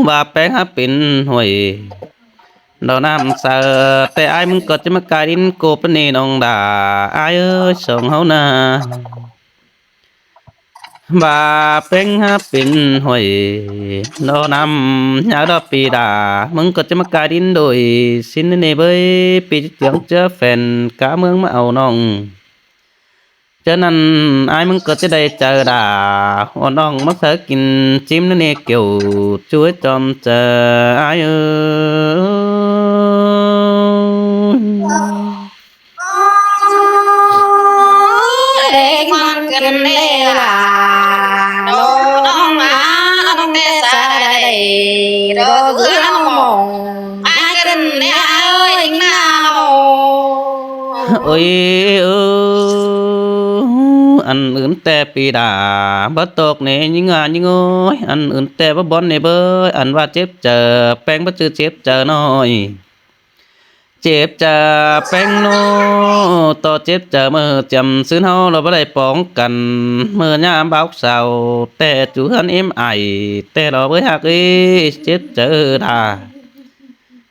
ba ꞌpéng hả pên ꞌhuối. Đo ꞌnặm saư, ꞌtẹ ai ꞌmứng ꞌcọ ꞌchí ꞌmá cai đin ꞌcọ pên ꞌnị ꞌnọng đa, ai ơi, song ꞌháu ꞌnớ. Ba ꞌpéng hả pên ꞌhuối, đo ꞌnặm ꞌnhá đo ꞌpi đa, ꞌmứng ꞌcọ ꞌchí ꞌmá cai đin đuổi, ꞌsịn ꞌnị bới ꞌpi ꞌchí ꞌchương ꞌchớ phén cá ꞌmướng ꞌmá au ꞌnọng. ꞌChớ ꞌnặn ai ꞌmứng ꞌcọ ꞌchí đảy chaư đa, ôn ꞌnọng ꞌmá saư kin ꞌchím ꞌnị ꞌnị kiêu, ꞌchu ơi chom chaư ai ơi. Đảy ꞌmắn ꞌcứn đê đa, đo ꞌnọng a, ꞌnọng ꞌtẹ sa đảy đảy, đo ꞌcứ ꞌnọng mong, ai ꞌcứn đê ơi ꞌnhính ꞌnọ. Ôi, ôi, ăn ứn ꞌtẹ ꞌpi đa, báu tốc ꞌnị ꞌnhính a ꞌnhính ơi, ăn ứn ꞌtẹ báu bón ꞌnị bới, ăn ꞌva chếp chaư, ꞌpéng báu ꞌchư chếp chaư ꞌnọi. Chếp chaư ꞌpéng ꞌnụ, ꞌto chếp chaư ꞌmự chiêm ꞌsướng ꞌháu lỏ báu đảy póng căn, ꞌmự ꞌnhá bák sau, ꞌtẹ ꞌchu ꞌhướn ím ải, ꞌtẹ lỏ bới ꞌhặc ꞌi, chếp chaư đa.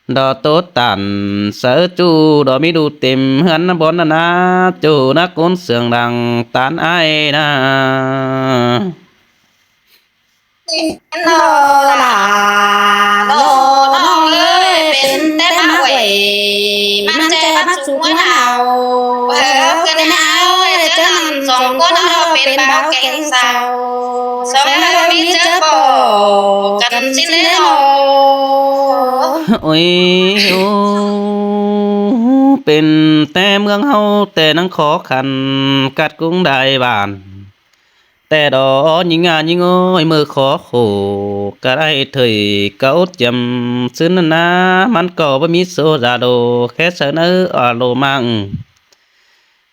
Đo tố tản sáư ꞌchu đo ꞌmí đu têm ꞌhướn ꞌna bón ꞌna ꞌna, ꞌchu ꞌna ꞌcốn sương đang tán ai ꞌna. Lo là lo ꞌnọng ơi, pên té ꞌmá uối, ꞌmắn ꞌchái bắt sụk ꞌmá nau. Hảư ꞌcọ ꞌnị ơi, ꞌchớ ꞌnặn song ꞌcốn ꞌháu pên báo kéng sau. Song ꞌháu ꞌmí ꞌchớ ꞌcọ căn ꞌsịn ꞌlẹo. Ôi, ô, pên té ꞌmướng ꞌháu té ꞌnăng khó khăn cắt cũng đai bản. Té đó ꞌnhính a ꞌnhính ơi, ꞌmự khó khổ cắt ai thời cáu chiếm ꞌsứn ꞌna, ꞌmắn ꞌcọ báu ꞌmí số Zalo khék sáư ꞌnớ a lô mạng.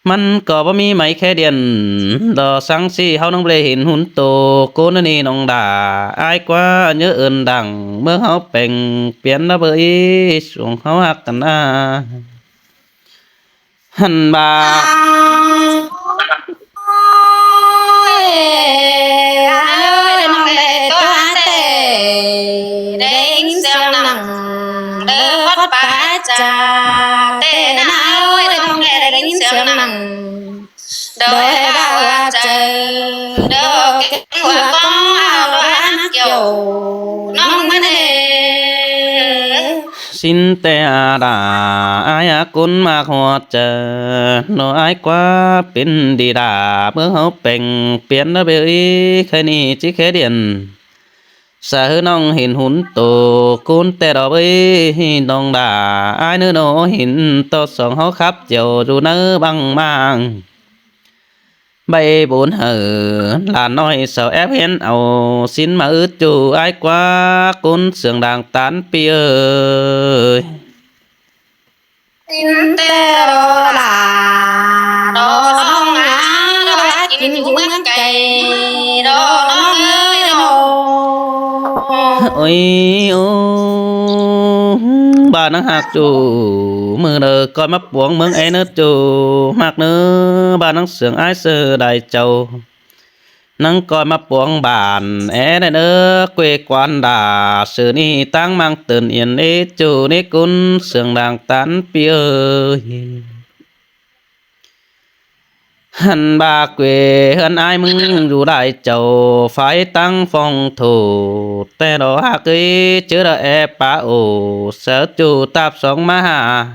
ꞌMắn ꞌcọ báu ꞌmí máy khék điện, đó sáng ꞌsị ꞌháu ꞌnăng báu đảy hên hún tô ꞌcốn ꞌnị ꞌnọng đả. Ai ꞌquá nhớ ơn Đảng ꞌmướng ꞌháu peng piến ꞌna bới, song ꞌháu ꞌhặc căn a. Hẳn ꞌva. Ôi, ơi, ꞌnọng lẻ ꞌtó té, đảy ꞌnhính sương nẳng, đơ cót pá cha, té ꞌna ơi, ꞌnọng lẻ đảy ꞌnhính sương nẳng. Đôi bảo là trời, đơ kéng hua cóng ao đôi ác kiểu, ꞌnọng ꞌmá đê. Sín té a đả, ai a ꞌcốn ꞌmặc ꞌhua chaư, nó ai ꞌquá pên đi đả, ꞌmướng ꞌháu peng piến ꞌna bới, khay ꞌnị ꞌchí khék điện. Sa ꞌhứ ꞌnọng hên hún tô ꞌcốn té đó bới, ꞌnọng đả, ai ꞌnớ nó hên ꞌto song ꞌháu khắp chiêu dú ꞌnớ băng mang. Báu bốn hảư, lả ꞌnọi sau ép hiến au, sín ꞌmá ứt ꞌchu ai ꞌquá ꞌcốn sương đang tán ꞌpi ơi. Sín té đó lả, đó ꞌnọng a, đó bá kin dú ꞌmướng cay, đó ꞌnọng ơi đó. Ôi, ô, ꞌva ꞌnăng ꞌhặc ꞌchu, ꞌmự đơ ꞌcoi ꞌmá puống ꞌmướng é ꞌnớ ꞌchu, ꞌhặc ꞌnớ, ꞌva ꞌnăng sương ai sư đảy chảu. ꞌNăng ꞌcoi ꞌmá puống bản é đảy ꞌnớ, quê quán đả, sư ꞌnị ꞌtáng mang tơn yên é ꞌchu ꞌnị ꞌcốn sương đang tán ꞌpi ơi. Hẳn ꞌva quê ꞌhướn ai ꞌmứng dú đảy chảu, phái ꞌtáng phong thổ, té đó ꞌhặc ới, ꞌchớ đa é pá ổ, sáư ꞌchu táp song ꞌmá ha.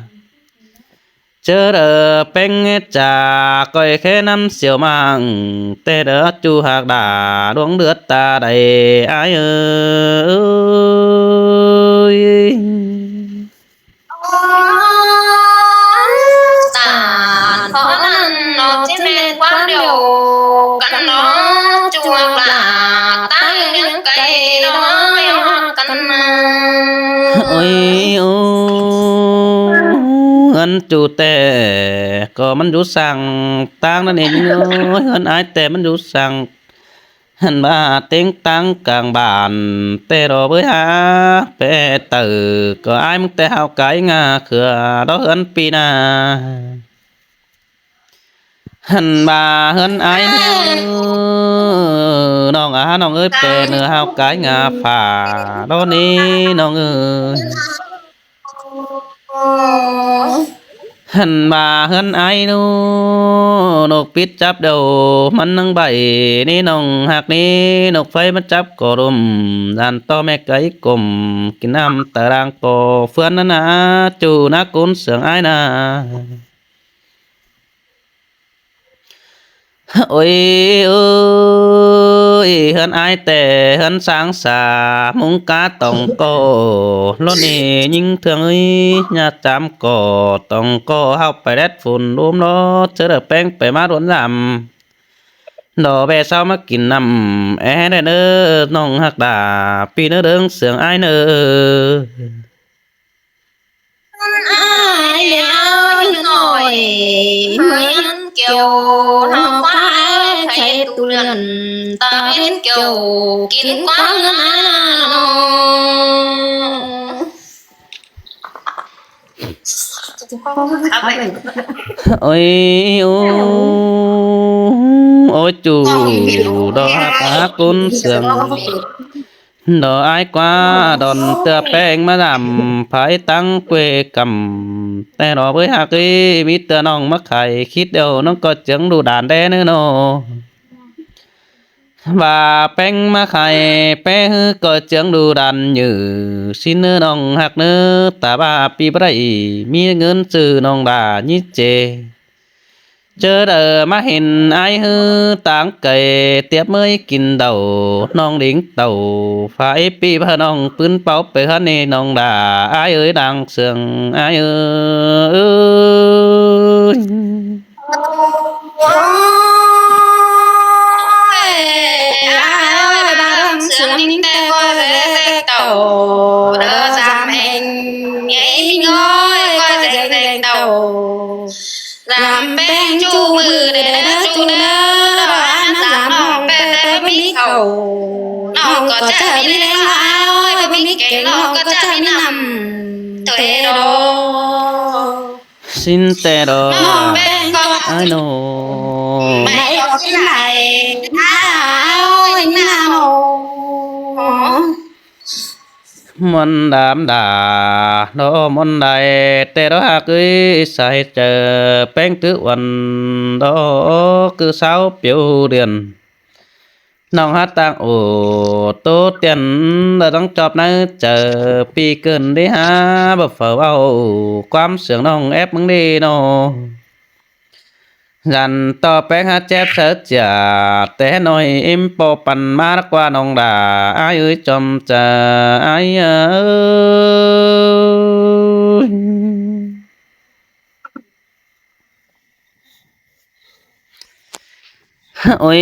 ꞌChớ đa péng chả ꞌcoi khé ꞌnăm siêu mạng, té đó ꞌchu ꞌhặc đả, đuống đưới ta đảy ai ơi. Tản khó ꞌnặn nó ꞌchí ꞌmen quán điêu căn nó ꞌchu ꞌhặc đả, ꞌtáng ꞌliếng cay đó ꞌhặc căn. Ôi, ô, ꞌhướn ꞌchu té, ꞌcọ ꞌmắn dú săng ꞌtáng ꞌnặn ên, ôi, ꞌhướn ai té ꞌmắn dú săng. Hẳn ꞌva téng ꞌtáng cang bản, té đó bới ha, pé taư, ꞌcọ ai ꞌmứng té hao cái ngả khưa, đó ꞌhướn ꞌpi ꞌna. Hẳn ꞌva ꞌhướn ai ꞌnớ, ꞌnọng a, ꞌnọng ơi, pé ꞌnớ hao cái ngả phả, đó ꞌnị ꞌnọng ơi. Hẳn ꞌva ꞌhướn ai ꞌnớ, ꞌnộc pít chắp đầu, ꞌmắn ꞌnăng bảy ꞌnị ꞌnọng ꞌhặc ꞌnị, ꞌnộc pháy ꞌmắn chắp ꞌcọ đôm, dản ꞌto ꞌme cáy cốm, kin ꞌnặm ta đang ꞌcọ phướn ꞌnặn ꞌna, ꞌchu ꞌna ꞌcốn sương ai ꞌna. Ôi, ôi, ꞌhướn ai té ꞌhướn sáng sa, ꞌmung cá tỏng ꞌcọ, ꞌlón ꞌnị ꞌnhính ꞌtương ơi, ꞌnhá chám ꞌcọ, tỏng ꞌcọ ꞌhạu pay đét phôn đôm ꞌló, ꞌchớ đa péng pay ꞌmá đuôn dăm. Đó ꞌve sau ꞌmá kin ꞌnặm, é đảy ꞌnớ, ꞌnọng ꞌhặc đả, ꞌpi ꞌnớ ꞌlớng sương ai ꞌnớ. Ai ơi ꞌnọi, ꞌmướng Kiều, nó ꞌquá ai khay tu lượn, ta bên Kiều, kin ꞌquá ꞌngớn a nó. Ôi, ô, ôi, ꞌchu, đó ꞌhặc ꞌcốn sương. Đo ải ꞌquá đon ꞌtưa ꞌpéng ꞌmá dăm, phải ꞌtáng quê căm. Té đo ꞌvới ꞌhặc ꞌi, ꞌmí ꞌtưa ꞌnọng ꞌmá khải khít điêu, ꞌnọng ꞌcọ chướng đu đan đé ꞌnớ ꞌnọ. ꞌVa ꞌpéng ꞌmá khải, ꞌpéng ꞌhứ ꞌcọ chướng đu đan nhự, ꞌsịn ꞌnớ ꞌnọng ꞌhặc ꞌnớ, ta ꞌva ꞌpi báu đảy ꞌmí ꞌngớn ꞌsự ꞌnọng đa ꞌnhí ꞌchê. ꞌChớ đaư ꞌmá hên ải ꞌhứ ꞌtáng cay, tiếp ꞌmới kin đaư ꞌnọng đing tảu, phải ꞌpi ꞌva ꞌnọng pứn páu pê ꞌhướn ꞌnị ꞌnọng đa, ải ơi đang sương ải ơi. Ôi, ải ơi, ꞌva đang sương ꞌnị té ꞌcọ dế đen tảu, đơ dăm ꞌhêng, ꞌnhé ꞌmí ꞌngới ꞌcọ dế đen tảu. Dăm ꞌpéng ꞌchu ꞌmự đé đơ ꞌchu đơ, đơ ăn dăm ꞌnọng té té báu ꞌmí khảu. ꞌNọng ꞌcọ ꞌchớ ꞌmí ꞌlẹng ꞌnọ ải ơi, báu ꞌmí kéng ꞌnọng ꞌcọ ꞌchớ ꞌmí ꞌnặm. Té đo. ꞌSịn té đo. ꞌNọng ꞌpéng ꞌcọ ải ꞌnọ. ꞌMạy ꞌcọ ꞌkính đảy. Ải ơi, ꞌnạ ꞌnọ. ꞌMuôn đam đa, đo ꞌmuôn đảy, té đo ꞌhặc ꞌi sai chaư, ꞌpéng cứ uôn, đo cứ sáu piu điện. ꞌNọng hák ꞌtáng ổ, tô tiên, đo ꞌtáng chóp ꞌnáư chaư, ꞌpi cơn đi há, báu phaư au, ꞌquám sương ꞌnọng ép ꞌmứng đi ꞌnọ. Dăn ꞌto ꞌpéng hák chép sáư chia, té ꞌnọi ím ꞌpo păn ꞌmá đắc ꞌquá ꞌnọng đa, ải ơi chom chaư, ải ơi. Ôi,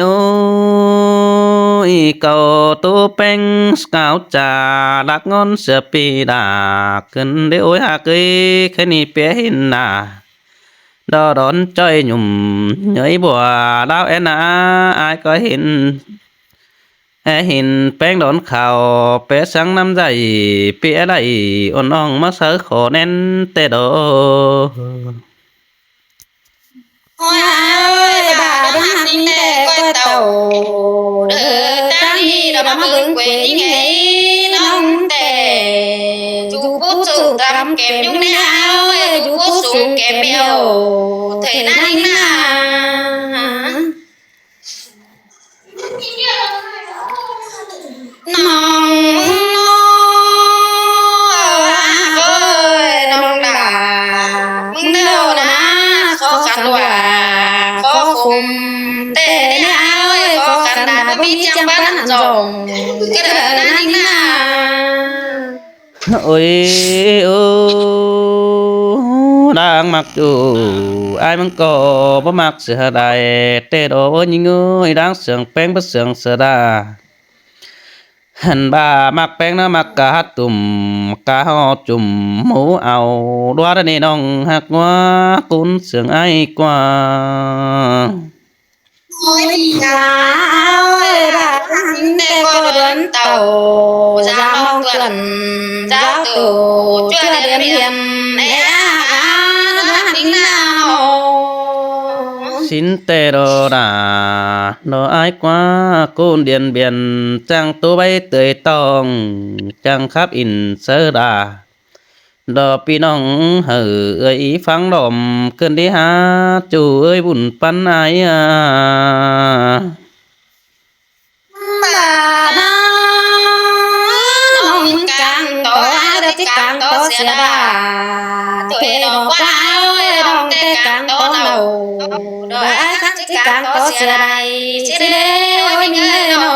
ôi, ꞌcọ tô ꞌpéng cáo cha, đắc ꞌngón sửa ꞌpi đa, cơn đi ôi ꞌhặc ꞌi, khé ꞌnị pía hên đa. Đo đón ꞌchoi nhủm, ꞌnhới bua, đao én ꞌnạ, ải ꞌcọ hên. É hên ꞌpéng đón khảu, pé sáng ꞌnăm dạy, pía đảy, ôn ong ꞌmá sáư khổ nén té đo. Ôi ải ơi, ꞌva đang ꞌhặc ꞌnị té ꞌcọ tảu. Đơ ꞌtáng ꞌnị đo ꞌmá bớng quê ꞌnhính ꞌnị ꞌnọng té. Dú pú sung cắm kém ꞌnhúng ꞌnị ải ơi, dú pú sung kém ꞌmẹo. Thế ꞌnặn ꞌnị ꞌnạ. ꞌNọng, ꞌnọng ơi, ꞌnọng đa. ꞌMứng ꞌnớ ꞌnạ, khó khăn ꞌlẹo, khó khăn té ꞌnị ải ơi, khó khăn đa, báu ꞌmí ꞌchăng pán ăn dỏng. Cứ đơ ꞌnặn ꞌnị ꞌnạ. Ôi, ơ, đang ꞌmặc ꞌchu, ải ꞌmứng ꞌcọ báu ꞌmặc sửa đảy, té đo ꞌnhính ơi, đang sương ꞌpéng báu sương sửa đa. Hẳn ꞌva ꞌmặc ꞌpéng ꞌnớ ꞌmặc cá hắt tủm, cá ꞌhó chum, mú au, đuá đa ꞌnị ꞌnọng ꞌhặc ꞌngúa, cún sương ải ꞌquá. Ôi, ải ơi, ꞌva ꞌhặc ꞌnị té ꞌcọ đuôn tảu, dao ꞌmong tuần, dao tổ, ꞌchưa điêm điêm, é ꞌva ꞌhặc ꞌnị ꞌnạ ꞌnọ. Sín té đo đa, đo ải ꞌquá, cún Điện Biên, chắng tô báy tưới tong, chắng khắp in sớ đa. Đo ꞌpi ꞌnọng hảư ơi í phắng đom, cơn đi há, ꞌchu ơi bun păn ải a. Đa đa, ꞌnọng cáng tó ải, đa ꞌchí cáng tó sửa đa. Thuế đo ꞌquá ơi, ꞌnọng té cáng tó nảu. Đo ải khắc ꞌchí cáng tó sửa đa. Sửa đa, ôi ꞌnhới ꞌnọ.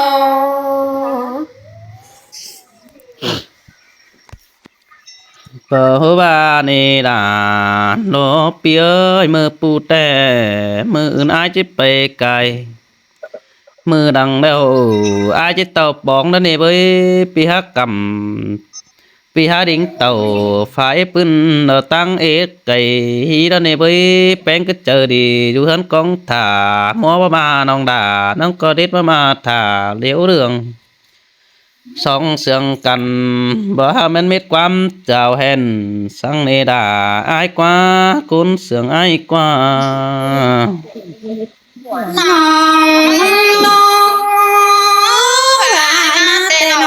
Pơ hố ꞌva ꞌnị đa, ꞌnọ ꞌpi ơi, ꞌmự pu ꞌtẹ, ꞌmự ứn ải ꞌchí pay cai. ꞌMự đăng ꞌlẹo, ải ꞌchí tảu póng đa ꞌnị bới, ꞌpi hák căm, ꞌpi hák đing tảu, phải ꞌpưn đo ꞌtáng ế cai hí đa ꞌnị bới, ꞌpéng cứ chaư đi, dú ꞌhướn cóng thả, ꞌmúa báu ꞌma ꞌnọng đa, ꞌnọng ꞌcọ đết báu ꞌma thả, liếu đường. Song sương căn, báu hák ꞌmen mết ꞌquám chao hên, săng ꞌnị đa, ải ꞌquá, cún sương ải ꞌquá. ꞌNọng ꞌnọng, ải ꞌnạ té ꞌnọ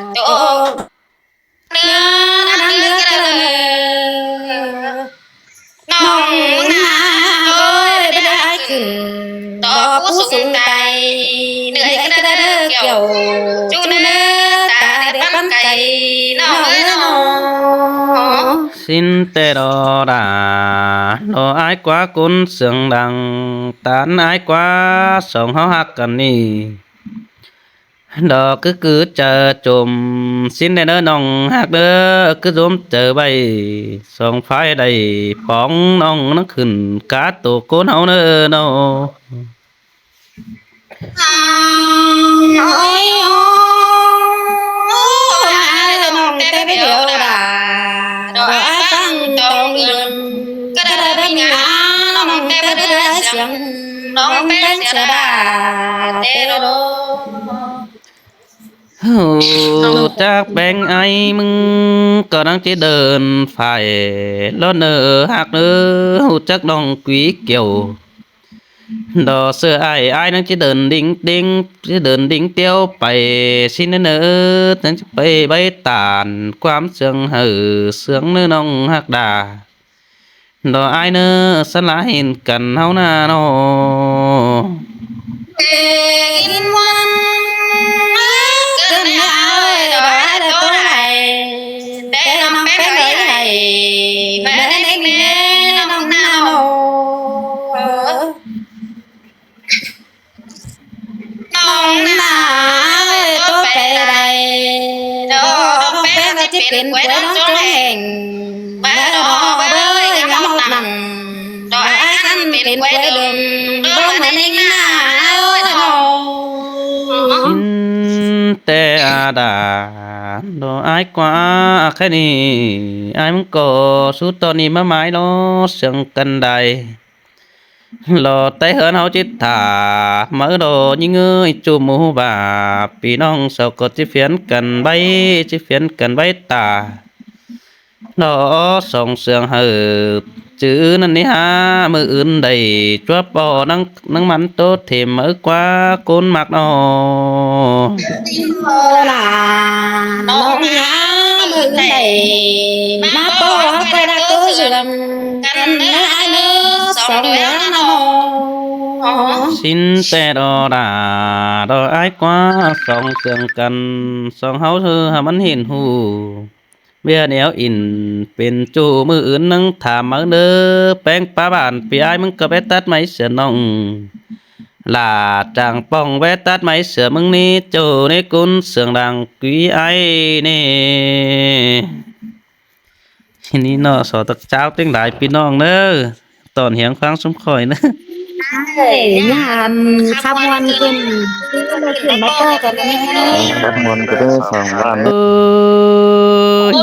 ꞌnớ, ꞌnớ, ꞌnớ, ꞌnọng ꞌmứng ꞌnạ ꞌới, báu đảy khửn ꞌto pú sung tai, ꞌnớ ꞌới ꞌcọ đảy đaư kiẻo, ꞌchu ꞌnớ ta đảy ꞌpắn cay ꞌnọng ꞌnớ ꞌnọ. ꞌSịn ꞌtẹ đó đa, đó ải ꞌquá ꞌcốn sương đang, ꞌtan ải ꞌquá song ꞌháu ꞌhặc căn ꞌnị. Đó ꞌcứ cứ chaư chôm, ꞌsịn ꞌnị ꞌnớ ꞌnọng ꞌhặc ꞌnớ, cứ ꞌdôm chaư ꞌvạy, song phái đảy póng ꞌnọng ꞌnăng khửn cá tô ꞌcốn ꞌháu ꞌnớ ꞌnọ. Ôi, ôi, ôi, ꞌnọng té báu điêu đa, đó ải ꞌphắng tong ươn, ꞌcọ đảy báu ꞌmí ngả, ꞌnọng té báu đảy siêng, ꞌnọng ꞌpéng sửa đa, té đó. ꞌHụ chắc ꞌpéng ải ꞌmứng ꞌcọ ꞌnăng ꞌchí đơ̆n phải, lỏ ꞌnớ ꞌhặc ꞌnớ, ꞌhụ chắc ꞌnọng quí kiẻo. Đó sửa ải, ải ꞌnăng ꞌchí đơ̆n đing đing, ꞌchí đơ̆n đing tiếu pay, ꞌsịn ꞌnớ ꞌnớ, ꞌnăng ꞌchí pay báu tản, ꞌquám sương hảư, sương ꞌnớ ꞌnọng ꞌhặc đa. Đó ải ꞌnớ, săn lả hên căn ꞌháu ꞌnạ ꞌnọ. Ê, kin ꞌmuôn, ơ, cơn áo ơi, đó ải đó ꞌtố đảy, té ꞌnọng ꞌpéng ới hảư, báu đảy đing ꞌnê, ꞌnọng ꞌnạ ꞌnọ. ꞌNọng ꞌnạ ơi, ꞌtố pay đảy, đó, đó ꞌpéng ꞌnọng ꞌchí pên quái ꞌnọng ꞌchọ hên, báu đó bới ngắm ꞌhọt nẳng, đó ải săn pên quái đơm, đó ꞌmắn ꞌnị ꞌnạ ơi ꞌnọ. ꞌSịn ꞌtẹ đa, đó ải ꞌquá, khay ꞌnị, ải ꞌmứng ꞌcọ sú ꞌtọn ꞌnị ꞌmá mai lỏ sương căn đảy. Lỏ té ꞌhướn ꞌháu ꞌchí thả, máư đó ꞌnhính ới ꞌchu ꞌmú ꞌva, ꞌpi ꞌnọng sau ꞌcọ ꞌchí phiến căn báu, ꞌchí phiến căn báu ta. Đó song sương hảư, chứ ꞌnặn ꞌnị hả, ꞌmự ứn đảy ꞌchua ꞌpo ꞌnăng, ꞌnăng ꞌmắn ꞌtố thêm máư ꞌquá ꞌcốn ꞌmặc ꞌnọ. Ơ lả, ꞌnọng hả, ꞌmự ứn đảy ꞌmá ꞌpo ꞌhặc ꞌtoi đa ꞌtố dươn căn ꞌnớ ải ꞌnớ, song đéo ꞌnọ. ꞌSịn ꞌtẹ đó đa, đó ải ꞌquá song sương căn, song ꞌháu ꞌhứ hảư ꞌmắn hên ꞌhụ. ꞌViạk ꞌnéo ỉn pên ꞌchu ꞌmự ứn ꞌnăng tham máư ꞌnớ, ꞌpéng pá bản ꞌpi ải ꞌmứng ꞌcọ ꞌvét tắt máy sửa ꞌnọng. Lả chang pong ꞌvét tắt máy sửa ꞌmứng ꞌnị ꞌchu ꞌnị ꞌcốn sương đang quí ải ꞌnị. ꞌNị ꞌnọ so tặc cháo ꞌtếng lai ꞌpi ꞌnọng ꞌnớ. Tỏn hiếng ꞌphắng ꞌsúm khỏi ꞌnớ. Ơi, nhá, khắp muôn ꞌcứn. Khắp muôn ꞌcứn song bản. Ôi.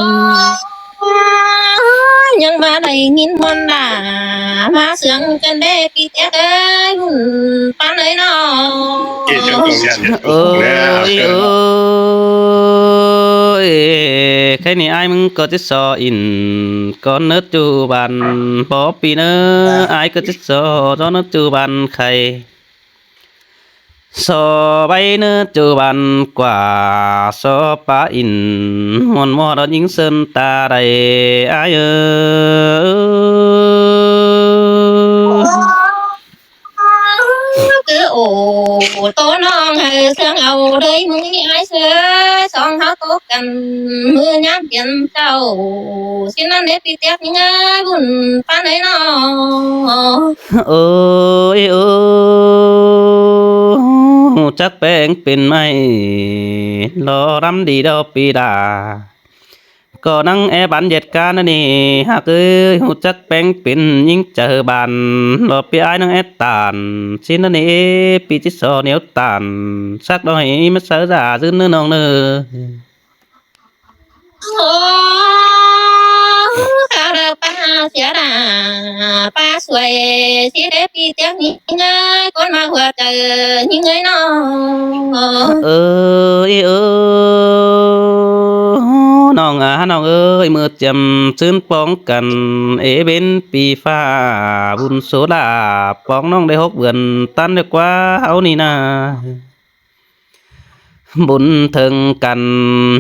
ꞌNhắng ꞌva đảy ꞌnghín ꞌmuôn lả, ꞌmá sương căn đé ꞌpi ꞌtiếc ơi, ꞌmắn ꞌpắn ới ꞌnọ. Ôi, ôi. Khay ꞌnị ải ꞌmứng ꞌcọ ꞌchí so ỉn, ꞌcọ ꞌnớ ꞌchu bản bók ꞌpi ꞌnớ, ải ꞌcọ ꞌchí so, so ꞌnớ ꞌchu bản khay. So báu ꞌnớ ꞌchu bản ꞌquá, so pá ỉn, ꞌmuôn ꞌmo đó ꞌnhính sơn ta đảy, ải ơi. Cứ ổ ꞌtố ꞌnọng hảư sương au đới ꞌmứng ꞌnị ải ꞌsứ, song ꞌháu ꞌtố căn ꞌmự ꞌnhám piến chảu. ꞌSịn ꞌnặn đé ꞌpi ꞌtiếc ꞌnhính ơi, ꞌmắn ꞌpắn ới ꞌnọ. Ôi, ôi, chắc ꞌpéng pên ꞌmạy, lo lắm đi đó ꞌpi đa. ꞌCọ ꞌnăng é bản ꞌdệt cá ꞌnớ ꞌnị, ꞌhặc ơi, ꞌhụ chắc ꞌpéng pên ꞌnhính chaư bản, lo ꞌpi ải ꞌnăng é tản, ꞌsịn ꞌnớ ꞌnị, ꞌpi ꞌchí so ꞌnéo tản, sắc đó hí ꞌmá sáư dả dưn ꞌnớ ꞌnọng ꞌnớ. Ô, khao đa pá sia đa, pá suối, sia đe pi tiác ꞌnhính ơi, ꞌcốn ꞌmặc ꞌhua chaư ꞌnhính ơi ꞌnọ. Ơ, ơ, ꞌnọng a, ꞌnọng ơi, ꞌmự chiêm ꞌsướng póng căn, ê bến pi ꞌphạ, bun số đa, póng ꞌnọng đảy hốc bươn ꞌtắn đảy ꞌquá ꞌháu ꞌnị ꞌna. Bun thơng căn,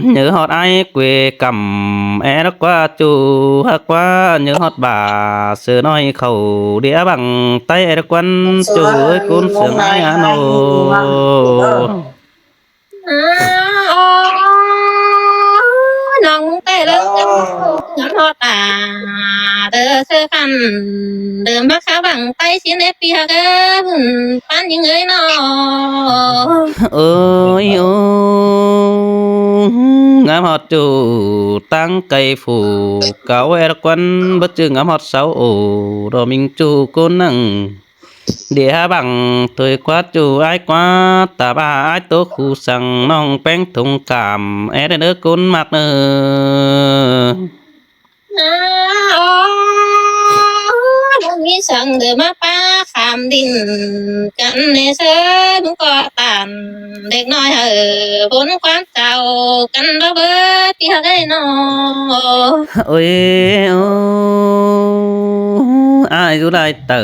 ꞌnhớ ꞌhọt ải ꞌquiê căm, é đa ꞌquá ꞌchu hák ꞌquá, ꞌnhớ ꞌhọt bả, sư ꞌnọi khảu, đĩa bảng ꞌTáy é đa ꞌquăn, ꞌchu ơi ꞌcốn sương ải a ꞌnọ. Ô, ꞌnọng té ꞌlới căn, ngắm ꞌhọt bả, đơ sư căn, đơ ꞌmặc kháo bảng ꞌTáy sia đe pi hák ơ, bun ꞌpắn ꞌnhính ơi ꞌnọ. Ơi ô, ngắm ꞌhọt ꞌchu ꞌtáng cay phủ, cáu é đa ꞌquăn, báu ꞌchư ngắm ꞌhọt sáu ô, đo ꞌminh ꞌchu ꞌcốn ꞌnăng. Đĩa hák bảng thôi ꞌquá ꞌchu ải ꞌquá, ta bả ải ꞌtố khu săng ꞌnọng ꞌpéng thông cảm, é đe ꞌnớ ꞌcốn ꞌmặc ꞌnớ. Ô, đa ꞌmí săng đơ ꞌmá pá khảm đin căn ꞌnê ꞌsớ, ꞌmứng ꞌcọ tản đếc ꞌnọi hảư, bun ꞌquám chảu căn đo bớt pi hák ơi ꞌnọ. Ôi, ô, ải dú lai tở,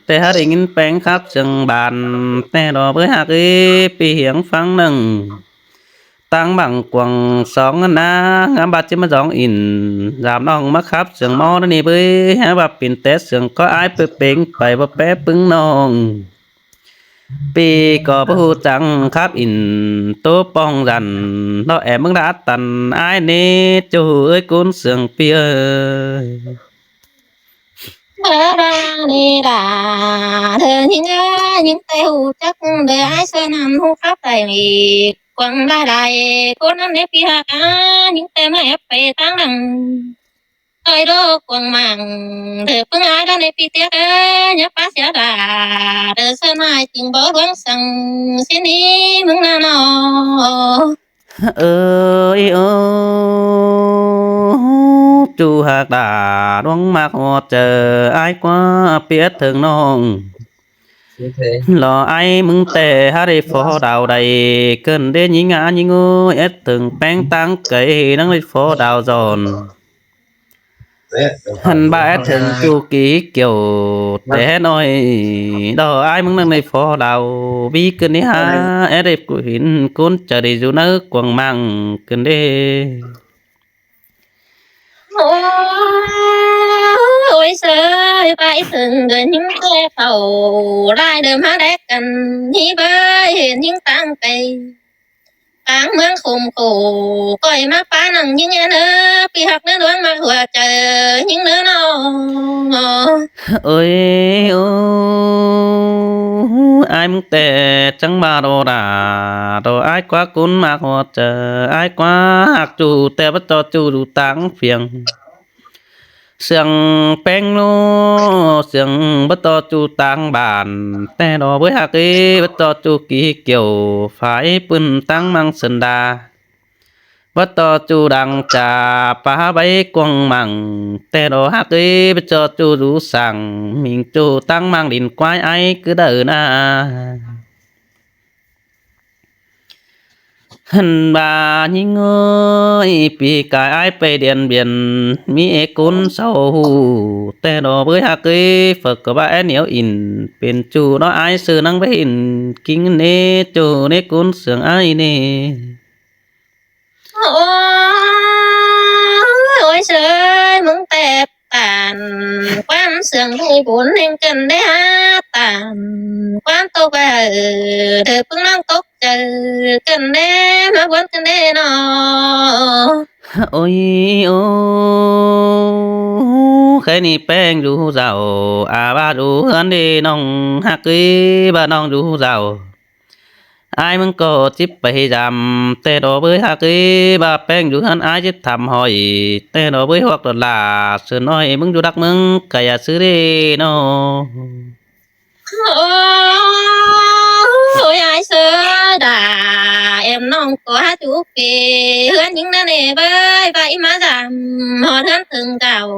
té hák đảy ꞌnghín ꞌpéng khắp sương bản, té đo bới hák ơi, pi hiếng ꞌphắng ꞌnưng. ꞌTáng bảng cuông sóng ꞌnặn ꞌna, ngắm bát ꞌchí ꞌmá dóng ỉn, dám ꞌnọng ꞌmá khắp sương ꞌmo ꞌnị bới, hák báp pin té sương ꞌcọ ải ꞌpưa ꞌpéng pay báu ꞌpé ꞌpứng ꞌnọng. ꞌPi ꞌcọ báu ꞌhụ chắng khắp ỉn, ꞌtố pong dăn, ꞌnọ é ꞌmứng đá tăn ải ꞌnị, ꞌchu ơi ꞌcốn sương ꞌpi ơi. Đa đa đê đa, đơ ꞌnhính ơi, ꞌnhính té ꞌhụ chắc, đơ ải ꞌsớ ꞌnặn ꞌhụ khắp đảy, quăng đa đảy, ꞌcốn ꞌnặn đé ꞌpi hák a, ꞌnhính té ꞌmá ép pay ꞌtáng đăng. Ơi đô quăng mảng, đơ ꞌpứng ải đa đé ꞌpi tiác ơi, ꞌnhá pá sia đa, đơ ꞌsớ ꞌnọi chưng báu ꞌluống săng, sia ꞌnị ꞌmứng ꞌna ꞌnọ. Ơi ô, ꞌchu hák đa, ꞌluống ꞌmặc ꞌhọt chaư ải ꞌquá, ꞌpi ét thơng ꞌnọng. Lo ải ꞌmứng té hák đảy phó đao đảy, ꞌcợn đé ꞌnhính a ꞌnhính ơi, ét thơng ꞌpéng ꞌtáng cay, ꞌnăng đảy phó đao dọn. Hăn bá ét thơng ꞌchu kí kiẻo, té ꞌnọi, đo ải ꞌmứng ꞌnăng đảy phó đao, ꞌví ꞌcợn đé hák, ét đảy ꞌcú hên ꞌcốn chaư đảy dú ꞌnớ quăng mảng ꞌcợn đé. Ô, ôi ꞌsớ, bái thơng đơ ꞌnhính té khảu, lai đơ ꞌmá đé căn, ꞌnị bới hên ꞌnhính ꞌtáng cay. ꞌTáng ꞌmướng khôm khổ, ꞌcoi ꞌmá pá ꞌnăng ꞌnhính ên ơ, ꞌpi hák ꞌnớ ꞌluống ꞌmặc ꞌhua chaư ꞌnhính ꞌnớ ꞌnọ. Ơi ô, ải ꞌmứng té chắng bá đo đa, đo ải ꞌquá ꞌcốn ꞌmặc ꞌhọt chaư, ải ꞌquá hák ꞌchu té báu ꞌto ꞌchu dú ꞌtáng phiêng. Sương ꞌpéng ꞌlô, sương báu ꞌto ꞌchu ꞌtáng bản, té đo bới hák ơi, báu ꞌto ꞌchu kí kiẻo, phải ꞌpưn ꞌtáng ꞌmăng sơn đa. Báu ꞌto ꞌchu đăng cha, pá báy quăng mảng, té đo hák ơi, báu ꞌto ꞌchu dú sảng, ꞌmính ꞌchu ꞌtáng ꞌmăng đin ꞌquái ải ꞌcứ đaư ꞌna. Hăn bá ꞌnhính ơi, ꞌpi cai ải pay Điện Biên, ꞌmí é ꞌcốn sau ꞌhụ, té đo bới hák ơi, phớc ꞌcọ bá é ꞌnéo ỉn, pên ꞌchu ꞌnọ ải ꞌsớ ꞌnăng bá ỉn, king ꞌnê, ꞌchu ꞌnê ꞌcốn sương ải ꞌnê. Ôi ơi, ôi ꞌsớ, ꞌmứng té tản, ꞌquám sương đảy bôn ꞌneng ꞌcợn đé hák tản, ꞌquám tốc bá hảư, đơ ꞌpứng ꞌnọng tốc chaư, ꞌcợn đé, ꞌmá bôn ꞌcợn đé ꞌnọ. Ôi ô, khay ꞌnị ꞌpéng dú dảu, a bá dú ꞌhướn đê ꞌnọng hák ơi, bá ꞌnọng dú dảu. Ải ꞌmứng ꞌcọ chíp pay dăm, té đo bới hák ơi, bá ꞌpéng dú ꞌhướn ải chíp thăm hỏi, té đo bới ꞌhuộc đột lả, sư ꞌnọi ꞌmứng dú đắc ꞌmứng, cai a sư đê ꞌnọ. Ô, Ôi ai ꞌsớ đa, em ꞌnọng ꞌcọ hák ꞌchu pê ꞌhướn ꞌnhính ꞌnớ ꞌnê bới, ꞌvạy ꞌmá dăm ꞌhọt ꞌhướn ꞌtếng chảu.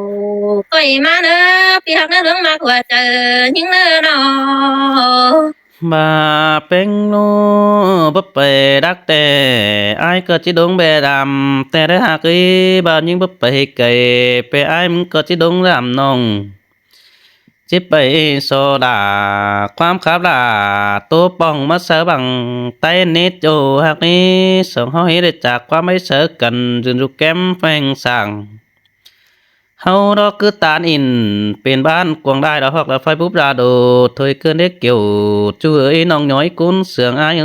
ꞌCoi ꞌmá ꞌnớ ꞌpi ꞌhặc ꞌnớ, ꞌluống ꞌmặc ꞌhua chaư ꞌnhính ꞌnớ ꞌnọ. ꞌVa ꞌpéng ꞌlụk báu pay đắc ꞌtẹ, ai ꞌcọ ꞌchí đong ꞌvạy dăm ꞌtẹ đé ꞌhặc ꞌi. ꞌVa ꞌnhính báu pay kảy, pê ai ꞌmứng ꞌcọ ꞌchí đong dăm ꞌnọng. ꞌChí pay so đa ꞌquám khắp đa, ꞌtố pong ꞌmá sáư bang ꞌTáy nết ꞌchô ꞌhặc ꞌi. Song ꞌháu hít đảy chả ꞌquám ꞌmạy sáư căn dưn dú kém pheng sảng. ꞌHáu đó ꞌcứ ꞌtan ỉn pên ꞌván cuông đai đó ꞌhọt là phai búp đa đô thôi ꞌcơn đế kiểu ꞌchu ới ꞌnọng nhói cún sương ai ơi.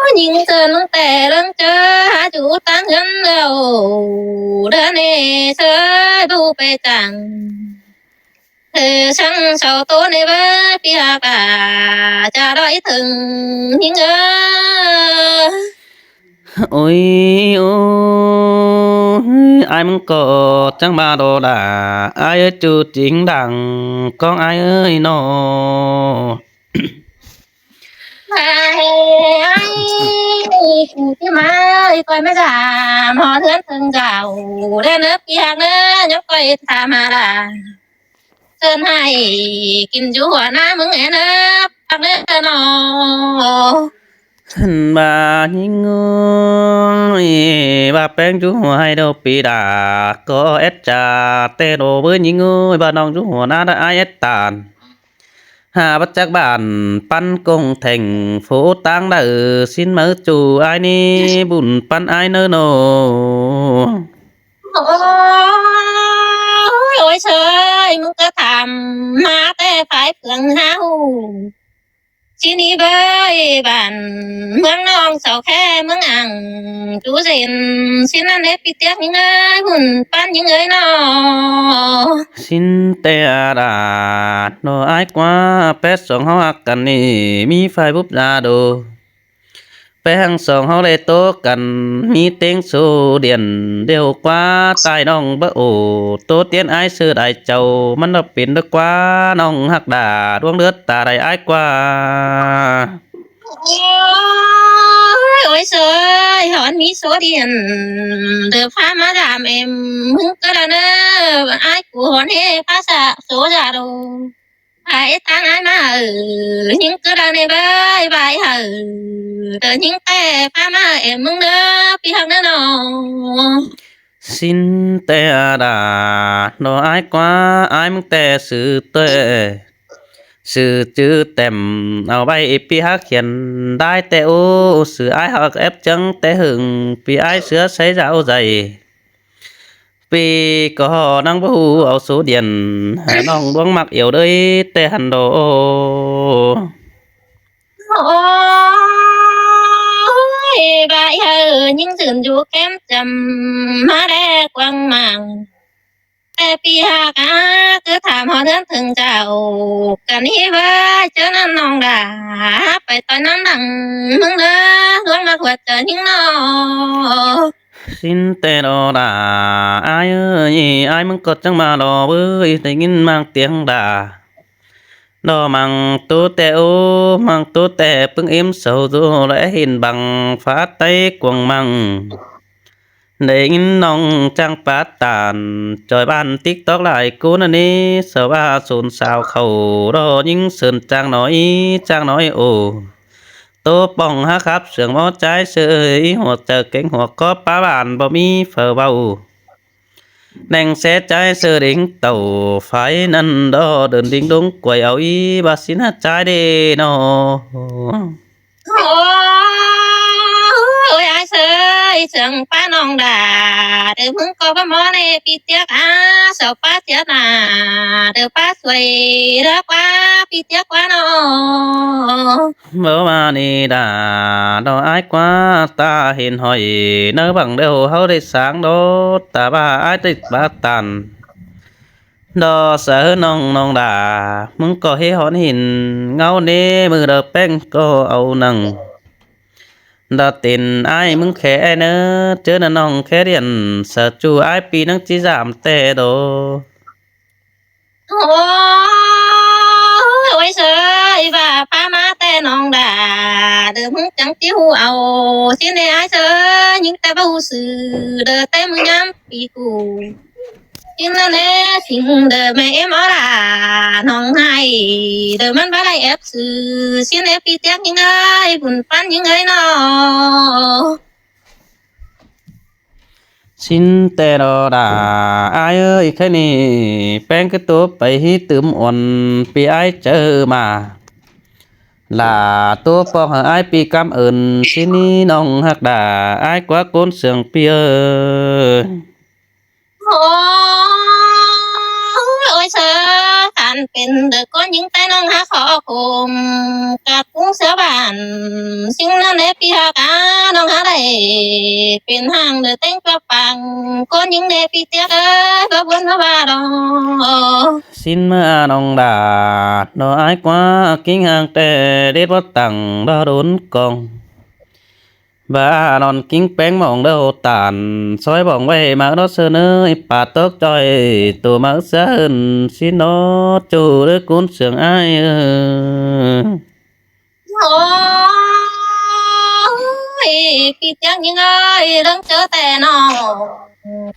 ꞌNhính ꞌsớ ꞌnưng ꞌtẹ ꞌlớng ꞌchớ hák ꞌchu ꞌtáng ꞌhướn ꞌlẹo, đa ꞌnê ꞌsớ ꞌbu pê chắng. Thử săng sau ꞌtố ꞌnê bới ꞌpi ꞌhặc à, chả đói thừng ꞌnhính ơ. Ôi, ôi, ai ꞌmứng ꞌcọ chắng ꞌva đo đa, ai ới ꞌchu chính đẳng ꞌcóng ai ới ꞌnọ. Ai, ai, ꞌchu ꞌchí ꞌmá ới, ꞌcoi ꞌmá dăm ꞌhọt ꞌhướn ꞌtếng chảu. Đe ꞌnớ ꞌpi ꞌhặc ꞌnớ, ꞌnhắng ꞌcoi tham ꞌmá đa. Sơn ꞌhại kin dú ꞌhua ꞌná ꞌmứng é ꞌnớ, ꞌpặc ꞌnớ ꞌnọ. Thân ꞌva ꞌnhính ơi, ꞌva ꞌpéng dú ꞌhua ꞌhại đô ꞌpi đa, ꞌcọ ét chả ꞌtẹ đô bới ꞌnhính ơi, ꞌva ꞌnọng dú ꞌhua ꞌná đa ai ét ꞌtan. Hả bát chắc bản păn công thành phố ꞌtáng đa, xin máư ꞌchu ai ꞌnị bun păn ai ꞌnớ ꞌnọ. Ôi, ôi ꞌsớ ơi, ꞌmứng ꞌcọ tham ꞌmá ꞌtẹ phái phướng hả ꞌhụ. Xin ꞌnị bới bản ꞌmướng ꞌnọng sau khe ꞌmướng ảng, ꞌchu dên xin ăn đế ꞌpi tiếc ꞌnhính ơi, bun păn ꞌnhính ơi ꞌnọ. Xin ꞌtẹ đa, ꞌnọ ai ꞌquá, pét song ꞌháu ꞌhặc căn ꞌnị ꞌmí phai búp đa đô. Pé hăng song ꞌháu đảy ꞌtố căn ꞌmí ꞌtếng số điện, đeo ꞌquá tai ꞌnọng báu ổ, ꞌtố tiên ai ꞌsớ đảy chảu, ꞌmắn đa pên đa ꞌquá ꞌnọng ꞌhặc đa, đuống đớt ta đảy ai ꞌquá. Ôi, ôi ꞌsớ ơi, hỏn ꞌmí số điện, đơ phá ꞌmá dăm em ꞌmứng ꞌcọ đa ꞌnớ, ai ꞌcọ hỏn ꞌhế phá sạ số dả đô. Ai ꞌtáng ai ꞌmá hảư, ꞌnhính ꞌcọ đa ꞌnê bới, bái hảư, đơ ꞌnhính ꞌtẹ phá ꞌmá hảư em ꞌmứng ꞌnớ, ꞌpi ꞌhặc ꞌnớ ꞌnọ. Xin ꞌtẹ đa, ꞌnọ ai ꞌquá, ai ꞌmứng ꞌtẹ sư ꞌtẹ, sư chứ tẻm au ꞌvạy ꞌpi ꞌhặc khiên đai ꞌtẹ ố, sư ai ꞌhặc ép chắng ꞌtẹ hưng, ꞌpi ai ꞌsứa sáy dảo dạy. ꞌPi ꞌcọ ꞌnăng báu ꞌhụ au số điện, hả ꞌnọng đuống ꞌmặc iẻo đới ꞌtẹ hẳn đô. Ôi, bái hảư ꞌnhính dưn dú kém chăm ꞌmá đé quăng mảng. ꞌTẹ ꞌpi ꞌhặc à, ꞌcứ tham ꞌhọt ꞌhướn ꞌtếng chảu. Căn ꞌnị bới ꞌchớ ꞌnặn ꞌnọng đa, pay ꞌtoi ꞌnặn đăng ꞌmứng ꞌnớ, đuống ꞌmặc ꞌhua chaư ꞌnhính ꞌnọ. Xin ꞌtẹ đo đa, ai ơi, ai ꞌmứng ꞌcọ chắng ꞌva đo bới, đảy ꞌnghín ꞌmặc tiếng đa. Đo ꞌmặc ꞌtố ꞌtẹ ố, ꞌmặc ꞌtố ꞌtẹ ꞌpứng ím sau dú lé hin bằng phá ꞌTáy cuông ꞌmặc. Đảy ꞌnghín ꞌnọng chắng pá ꞌtan, ꞌchoi bản TikTok lai ꞌcốn ꞌnị, sau ꞌva sôn sau khảu, đo ꞌnhính sơn chắng nói, chắng nói ổ. ꞌTố pong hák khắp sương ꞌmo ꞌchái ꞌsớ ơi, ꞌhua chaư kéng ꞌhua ꞌcó pá bản báu ꞌmí phaư ꞌvạu. ꞌNéng ꞌsé ꞌchái ꞌsớ đing tảu, phái ꞌnặn đo đơn đing đống quay au ꞌí, ꞌva xin hả ꞌchái đê ꞌnọ. Ôi, ôi, ai ꞌsớ ơi, sương pá ꞌnọng đa, đơ ꞌmứng ꞌcọ báu ꞌmo ꞌnê ꞌpi tiếc à, sau pá tiếc à, đơ pá suối, đơ ꞌquá ꞌpi tiếc ꞌquá ꞌnọ. Báu ꞌva ꞌnị đa, đo ai ꞌquá ta hên hỏi, ꞌnớ bằng đeo ꞌháu đảy sáng đo, ta ꞌva ai đảy ꞌva ꞌtan. Đo sa ꞌnọng ꞌnọng đa, ꞌmứng ꞌcọ ꞌhế hỏn hên ꞌngáu ꞌnê, ꞌmự đaư ꞌpéng ꞌcọ au nẳng. Đa tin ai ꞌmứng khe ꞌnớ, ꞌchớ ꞌnặn ꞌnọng khe điện, sa ꞌchu ai ꞌpi ꞌnăng ꞌchí dăm ꞌtẹ đô. Ôi, Ái sơi, ꞌva ꞌpá ꞌmá ꞌtẹ ꞌnọng đa, đảy ꞌmứng chắng ꞌchí ꞌhụ au. ꞌSịn ꞌnị ái sơi, ꞌnhính ꞌtẹ báu ꞌhụ sư, đảy ꞌtẹ ꞌmự ꞌnhám pi ꞌcụ. ꞌSịn ꞌnị ꞌnê, ꞌsịn đảy ꞌmẹ ꞌếm ók đa, ꞌnọng ꞌhại, đảy ꞌmắn báu đảy ép sư. ꞌSịn ꞌnị pi ꞌtiếc ꞌnhính ơi, bun ꞌpắn ꞌnhính ơi ꞌnọ. ꞌSịn ꞌtẹ ꞌnọ đa, ái ơi, ꞌkhạy ꞌnị ꞌpéng ꞌcứ ꞌtố pay ꞌhí tứm uôn pi ái chaư ꞌmá. Lả ꞌtố ꞌpọk hảư ái pi ꞌcắm ơn, ꞌsịn ꞌnị ꞌnọng ꞌhặc đa, ái ꞌquá ꞌcốn sương pi ơi. Ôi, ôi, sơ, khăn pên đảy ꞌcốn ꞌnhính ꞌtẹ ꞌnọng ꞌhặc khó khôm, ꞌcặt ꞌcúng ꞌsứa bản, ꞌsịn ꞌnị ꞌnê pi ꞌhặc a, ꞌnọng ꞌhặc đảy pên ꞌhăng đảy ꞌtếng ꞌchua pang, ꞌcốn ꞌnhính ꞌnê pi ꞌtiếc ơi, báu buôn báu ba đo. ꞌSịn ꞌmá ꞌnọng đa, ꞌnọ ái ꞌquá ꞌkính ꞌhặc ꞌtẹ, đết bót tẳng đo đốn cong. ꞌVa ꞌnọn ꞌkính ꞌpéng mỏng đa ꞌhụ tản, ꞌsội bỏng ꞌvạy ꞌmá đo ꞌsớ ꞌnớ, ꞌpá tốc ꞌchoi tô ꞌmá ꞌsứa hơn, ꞌsịn ꞌnọ ꞌchu đảy ꞌcốn sương ái ơi. Ôi, pi ꞌtiếc ꞌnhính ơi, ꞌlớng ꞌchớ ꞌtẹ ꞌnọ,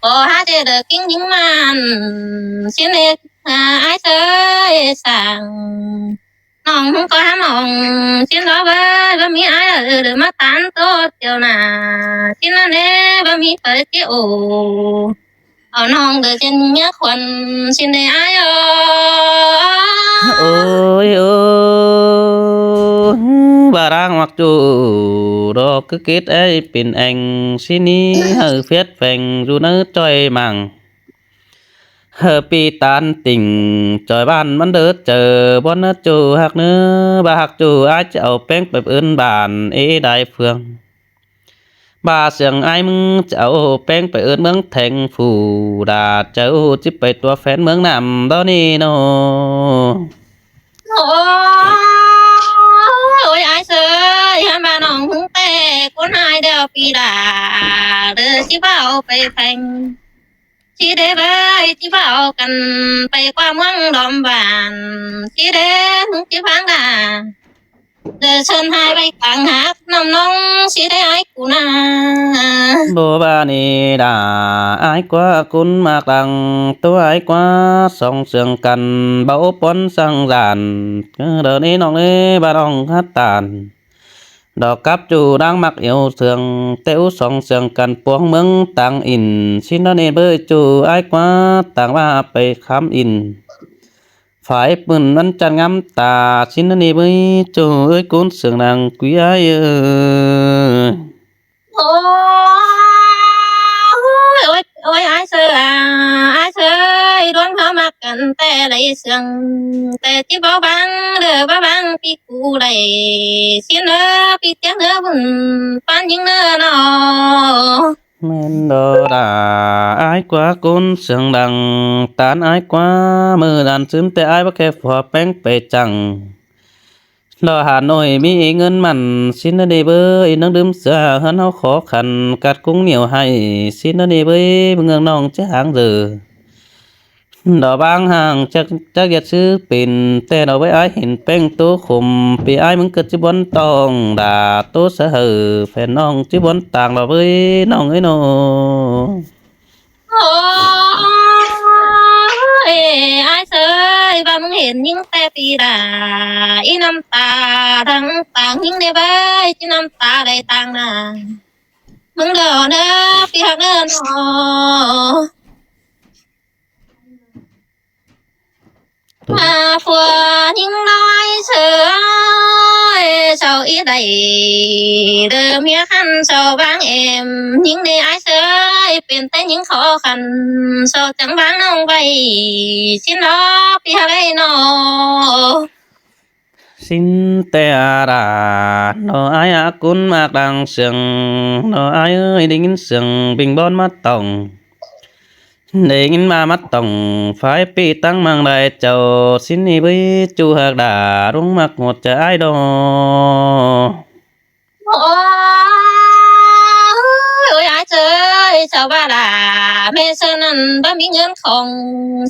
ꞌcọ hák ꞌchí đảy ꞌkính ꞌnhính ꞌmắn, ꞌsịn ꞌnị, ái sơi, săng ꞌnọng ꞌcọ hák ꞌnọng, ꞌsịn ꞌnọ báu, báu ꞌmí ái đảy ꞌmá tản ꞌtố ꞌtiêu nả, ꞌsịn ꞌnị báu ꞌmí phaư ꞌchí ổ. Au ꞌnọng đảy ꞌchí ꞌnhá khuôn, ꞌsịn ꞌnị ái ơi. Ôi, ôi, ꞌva đang ꞌmặc ꞌchu đo ꞌcứ kết ái pên eng, ꞌsịn ꞌnị hảư phiết pheng dú ꞌnớ ꞌchoi măng. Hảư pi tản tỉnh ꞌchoi bản ꞌmắn đảy chaư, bón ꞌnớ ꞌchu ꞌhặc ꞌnớ, ꞌva ꞌhặc ꞌchu ái ꞌchí au ꞌpéng pay ứn bản ế đại phương. ꞌVa sương ái ꞌmứng ꞌchí au ꞌpéng pay ứn ꞌmướng thành phủ đa, chaư ꞌchí pay tua phén ꞌmướng ꞌnặm đo ꞌnị ꞌnọ. Ôi, ôi, ái sơi, ꞌhướn ꞌva ꞌnọng ꞌhứng ꞌtẹ ꞌcốn ꞌhại đeo pi đa, đảy ꞌchí báu pay pheng. ꞌChí đảy báu, ꞌchí báu căn pay ꞌquá ꞌmướng đom bản, ꞌchí đảy ꞌhứng ꞌchí pháng đa. Đảy sơn ꞌhại pay cang ꞌhặc ꞌnặm ꞌnọng, ꞌchí đảy ái ꞌcú nả. Báu ꞌva ꞌnị đa, ái ꞌquá ꞌcốn ꞌmặc đang, ꞌtố ái ꞌquá song sương căn, báu ꞌpón săng dản. Đa ꞌnị ꞌnọng ꞌnê, ꞌva ꞌnọng hák tản. Đo cắp ꞌchu đang ꞌmặc iêu sương, ꞌtẹ ú song sương căn puông ꞌmướng tang in, ꞌsịn ꞌnị báu ꞌchu ái ꞌquá tang ꞌva pay khắm in. Phải pưn ꞌnặn chăn ngắm ta, ꞌsịn ꞌnị báu ꞌchu ơi ꞌcốn sương đang quí ái ơi. Ôi, ôi, ôi, ái sơi a, ái sơi, đuôn ꞌhướn ꞌmặc căn ꞌtẹ đảy sương, ꞌtẹ ꞌchí báu báng, đảy báu báng pi ꞌcú đảy, ꞌsịn ꞌnớ, pi ꞌtiếc ꞌnớ bun ꞌpắn ꞌnhính ꞌnớ ꞌnọ. ꞌMen đo đa, ái ꞌquá ꞌcốn sương đang, tản ái ꞌquá ꞌmự đan ꞌsứn ꞌtẹ ái báu khe phua ꞌpéng pay chăng. Đo Hà Nội ꞌmí ꞌngớn mẳn, ꞌsịn ꞌnị báu, ꞌnhính đưm ꞌsứa ꞌhướn ꞌháu khó khăn, ꞌcặt ꞌcúng nhiêu ꞌhại, ꞌsịn ꞌnị báu, ꞌmướng ꞌnọng ꞌchí háng dở. Đo báng ꞌháng chắc, chắc ꞌdệt ꞌsứ pên, ꞌtẹ đo báu ái hên ꞌpéng ꞌtố khôm, pi ái ꞌmứng ꞌcọ ꞌchí bón tỏng, đa ꞌtố ꞌsớ hảư, phén ꞌnọng ꞌchí bón tang đo báu, ꞌnọng ơi ꞌnọ. Ôi, ái sơi, ꞌva ꞌmứng hên ꞌnhính ꞌtẹ pi đa, ꞌí ꞌnặm ta đang tang ꞌnhính ꞌnê báu, ꞌchí ꞌnặm ta đảy tang nả. ꞌMứng đo ꞌnớ, pi ꞌhặc ꞌnớ ꞌnọ. ꞌMá phua ꞌnhính ꞌnọi sơ ơi, sau ꞌí đảy, đảy ꞌmía khăn sau báng êm, ꞌnhính ꞌnê ái sơ ơi, pên ꞌtẹ ꞌnhính khó khăn, sau chắng báng ꞌnọng ꞌvạy, ꞌsịn ꞌnọ, pi ꞌhặc ꞌnê ꞌnọ. ꞌSịn ꞌtẹ a đa, ꞌnọ ái a ꞌcốn ꞌmặc đang sương, ꞌnọ ái ơi, đảy ꞌnghín sương ꞌpính bón ꞌmá tỏng. Đảy ꞌnghín ꞌmá ꞌmá tỏng, phải pi tẳng ꞌmăng đảy chảu, ꞌsịn ꞌnị báu ꞌchu ꞌhặc đa, ꞌluống ꞌmặc ꞌhọt chaư ái đo. Ôi, ôi, ái sơ ơi, sau ꞌva đa, ꞌmẹ sơ ꞌnặn báu ꞌmí ꞌngớn khong,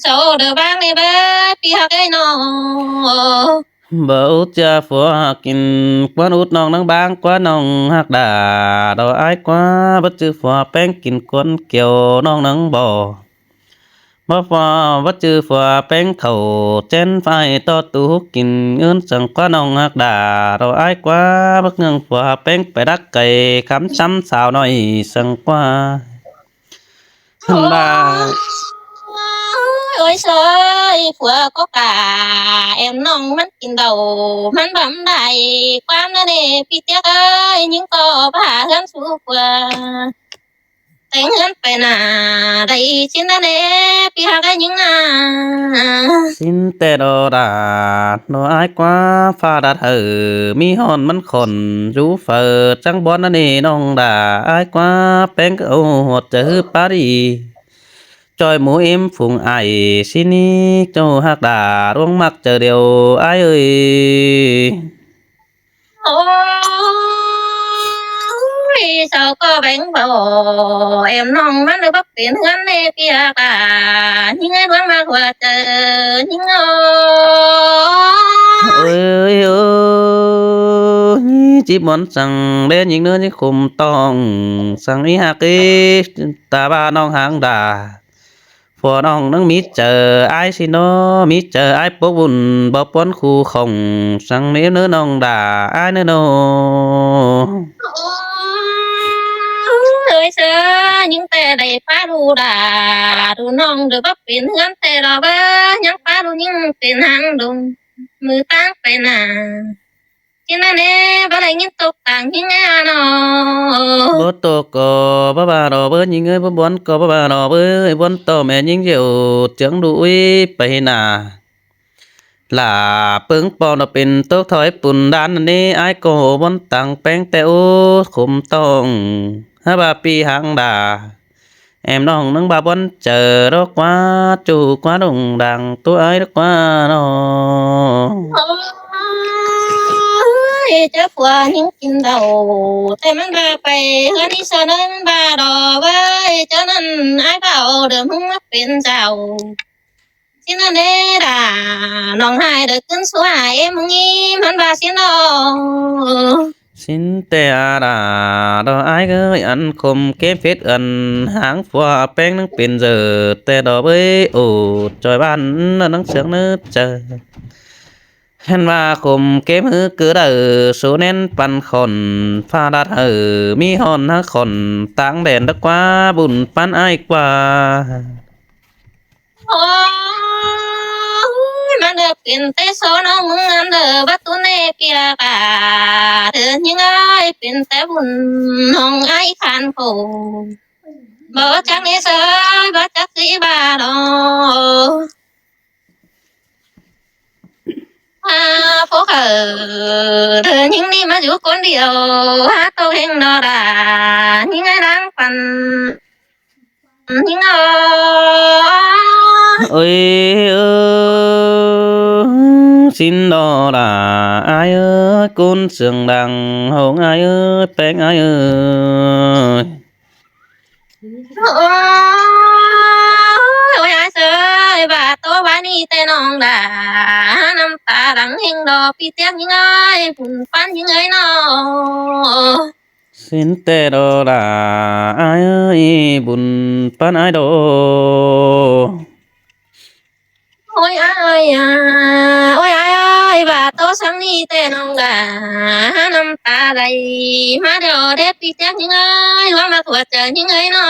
sau đảy báng ꞌnê báu, pi ꞌhặc ꞌnê ꞌnọ. Báu ꞌchưa phua kin ꞌquán út ꞌnọng ꞌnăng bang ꞌquá ꞌnọng ꞌhặc đa. Đó ải ꞌquá báu ꞌchư phua ꞌpéng kin ꞌquán kiêu ꞌnọng ꞌnăng báu. Báu phua báu ꞌchư phua ꞌpéng khảu ꞌchén ꞌphai ꞌto tu hút kin ứn săng ꞌquá ꞌnọng ꞌhặc đa. Đó ải ꞌquá báu ꞌngưng phua ꞌpéng pay đắc cay khắm sắm sao ꞌnọi săng ꞌquá. Hăn ba. Ôi, ôi, sơi, phua ꞌcọ cả. Em ꞌnọng ꞌmắn kin đaư, ꞌmắn băm đảy. ꞌQuám ꞌnớ ꞌnê, ꞌpi Tiếc ơi, ꞌnhính ꞌcọ ꞌva ꞌhướn sú phua. Téng ꞌhướn pay nả, đảy ꞌchí ꞌnớ ꞌnê, ꞌpi ꞌhặc ꞌa ꞌnhính ꞌnạ. ꞌSịn ꞌtẹ đó đa, nó ải ꞌquá ꞌphạ đặt hảư, ꞌmí hòn ꞌmắn khỏn, dú phaư, chắng bón ꞌnớ ꞌnê ꞌnọng đa, ải ꞌquá ꞌpéng ꞌcọ ꞌhụ ꞌhuột chaư hứ pá đi. ꞌChoi mú ꞌếm phung ải, ꞌsịn ꞌnị ꞌchọ ꞌhặc đa, ꞌluống ꞌmặc chaư điêu, ải ơi. Ôi, sao ꞌcọ béng báu, em ꞌnọng ꞌmắn đảy báu pên ꞌhướn ꞌnê ꞌpi ꞌhặc đa, ꞌnhính ơi ꞌluống ꞌmặc ꞌhuột chaư, ꞌnhính ơi. Ôi, ôi, ꞌchí bón săng đé ꞌnhính ꞌnớ ꞌnhính khum tỏng, săng ꞌnị ꞌhặc ꞌnị, ta ꞌva ꞌnọng ꞌhặc đa. Phua ꞌnọng ꞌnăng ꞌmí chaư ải ꞌsịn ꞌnớ, ꞌmí chaư ải pốc ꞌvun báu ꞌpuốn khu khỏng, săng ꞌnị ꞌnớ ꞌnọng đa, ải ꞌnớ ꞌnớ. Ôi, ôi, sơi, ꞌnhính ꞌtẹ đảy pá đu đa, đu ꞌnọng đảy báu pên ꞌhướn ꞌtẹ đó báu, ꞌnhắng pá đu ꞌnhính pên háng đu, ꞌmự ꞌtáng pay nả. ꞌChí ꞌnớ ꞌnê, báu đảy ꞌnghín tốc táng ꞌnhính ꞌnạ nó. Báu tốc ꞌcọ báu ꞌva đó báu, ꞌnhính ơi, báu bón ꞌcọ báu ꞌva đó báu, bón ꞌto ꞌme ꞌnhính ꞌdệt ꞌchương đu ꞌuí pay nả. Lả ꞌpứng ꞌpo nó pên tốc thỏi pun đan ꞌnị, ải ꞌcọ bón táng ꞌpéng ꞌtẹ út khum tỏng, hák ꞌva ꞌpi ꞌhặc đa. Em ꞌnọng ꞌnăng ꞌva bón chaư đó ꞌquá, ꞌchu ꞌquá đông đang ꞌtố ải đó ꞌquá nó. Ôi, chaư phua ꞌnhính kin đaư, ꞌtẹ ꞌmắn ꞌva pay ꞌhướn ꞌnị ꞌsớ ꞌnớ ꞌmắn ꞌva đó ꞌvới, chaư ꞌnặn ải báu đảy ꞌmứng ꞌmá pên dao. ꞌChí ꞌnớ ꞌnê đa, ꞌnọng ꞌhại đảy ꞌcứn sú ải ꞌmứng ꞌnị ꞌmắn ꞌva ꞌsịn đó. ꞌSịn ꞌtẹ đa, đó ải ơi, ăn khôm kếp phết ăn háng phua ꞌpéng ꞌnăng pên dơ, ꞌtẹ đó bới ổ ꞌchoi ꞌván ꞌnăng sương ꞌnớ chaư. Hên ꞌva khôm kếp hứ cứ đaư, số nén păn khỏn, ꞌphạ đặt hảư, ꞌmí hòn hák khỏn, táng đen đó ꞌquá, bun ꞌpắn ải ꞌquá. Ôi, ꞌmắn đảy pên ꞌtẹ số ꞌnọng ꞌmứng ăn đảy báu ꞌtú ꞌnê ꞌpi ꞌhặc đa, ꞌtẹ ꞌnhính ơi, pên ꞌtẹ bun ꞌnọng ải khăn khổ. Báu chắc ꞌnê sơi, báu chắc ꞌsứ ꞌva đó. À, phua kha, ꞌtẹ ꞌnhính ꞌnị ꞌmá dú ꞌcốn điêu, hák ꞌtố ꞌhéng đó đa, ꞌnhính ải đang păn. Ôi, ơ, ꞌsịn đó đa, ải ơi, ꞌcốn sương đang hông ải ơi, ꞌpéng ải ơi. Ôi, ôi, ải sơi, ꞌva ꞌtố ꞌva ꞌnị ꞌtẹ ꞌnọng đa, năm ta đang ꞌhéng đó, ꞌpi Tiếc ꞌnhính ơi, bun ꞌpắn ꞌnhính ơi nó. ꞌSịn ꞌtẹ đó đa, ải ơi, bun ꞌpắn ải đó. Ôi ải ơi à, ôi ải ơi, ꞌva ꞌtố săng ꞌnị ꞌtẹ ꞌnọng đa, năm ta đảy ꞌmá điêu đét ꞌpi Tiếc ꞌnhính ơi, ꞌluống ꞌmặc ꞌhuột chaư ꞌnhính ơi nó.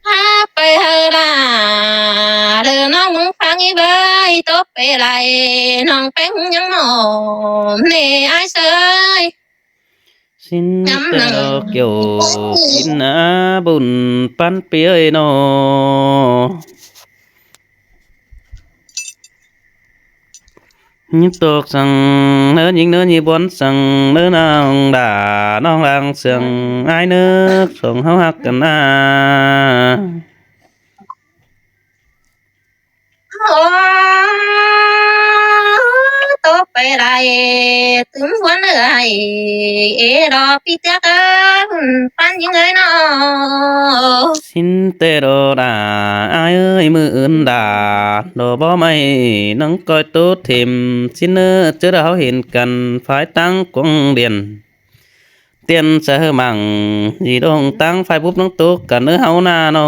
Hák pay hảư đa, đảy ꞌnọng ꞌmứng ꞌphắng ꞌnị bới, ꞌtố pay lai, ꞌnọng ꞌpéng ꞌnhắng ꞌnọ, ꞌnê ải sơi. ꞌSịn ꞌtẹ đó kiêu, kin á bun ꞌpắn ꞌpi ơi nó. ꞌNhính tốc săng ꞌnớ, ꞌnhính ꞌnớ ꞌnhí bón săng ꞌnớ, ꞌnọng đa ꞌnọng đang sương ải ꞌnớ, sương hảư hák căn á. Ơ, ꞌtố pay lai, tứm ꞌhuốn ơi, ê đó ꞌpi Tiếc ơi, bun ꞌpắn ꞌnhính ơi nó. ꞌSịn ꞌtẹ đó đa, Ai ơi, ꞌmự ứn đả, đỏ bó may, ꞌnăng ꞌcoi ꞌtố thêm, ꞌchí ꞌnớ, ꞌchớ đa ꞌháu hên căn, phái ꞌtáng cuông điện. Tiên sa hơ mảng, dí đông ꞌtáng phái búp ꞌnăng ꞌtố căn ꞌnớ ꞌháu ꞌna ꞌnọ.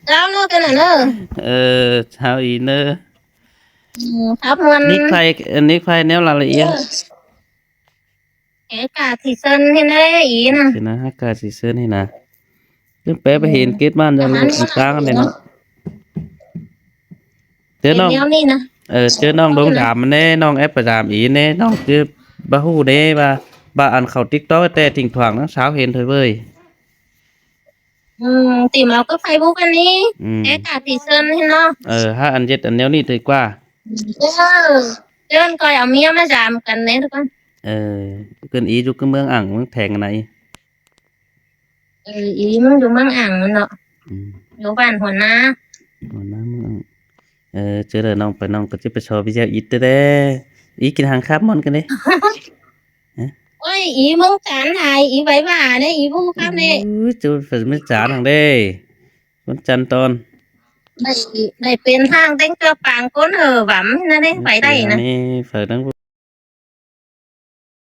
Chao ꞌnớ căn ꞌnớ. Ờ, chao ꞌí ꞌnớ. Ừ, khắp muôn. Nick phái, nick phái ꞌnéo là lị ꞌiến. Ké cả thị sơn thế này ý nè. Thế nè, hắc cả thị sơn thế nè. Chứ bé bé hên kết bạn ra lụt ꞌtáng này nọ. Chớ ꞌnọng, ꞌneo ꞌnị nè. Ờ, chớ ꞌnọng đông dám ꞌnê, ꞌnọng ép ꞌva dám ꞌí ꞌnê, ꞌnọng chứ ꞌva ꞌhụ ꞌnê, ꞌva, ꞌva ăn khảu TikTok té thỉnh thoảng ꞌnăng sáo hên thôi ꞌvới. Ừ, tìm áo cứ Facebook ăn đi. Ừ. Ké cả thị sơn thế nó. Ờ, há ăn ꞌdệt ăn ꞌnéo ꞌnị thôi ꞌquá. Ừ. Chứ ăn coi áo mía mà dám căn đấy thôi con. Ờ, cơn ý dú cứ ꞌmướng ẳng, ꞌmướng thèng này. Ừ, ꞌí ꞌmướng dú ꞌmướng ẳng ꞌnọ. Ừ. Dú bản Hua ꞌNá. Hua ꞌNá ꞌmướng ẳng. Ờ, chớ đa ꞌnọng pay ꞌnọng ꞌcọ ꞌchí pay so video ít ꞌtẹ. ꞋÍ kin hăng khắp món căn đé. Hả? Ôi, ꞌí ꞌmướng chán hài, ꞌí bái bả đấy, ꞌí ꞌmướng khắp đấy. Ui, chú phải mới chán hăng đé. Con chăn ton. Đảy, đảy pên hang téng ꞌchua pang ꞌcốn hơ vắm ꞌnớ đé, phải đảy ꞌnớ. Phải ꞌnăng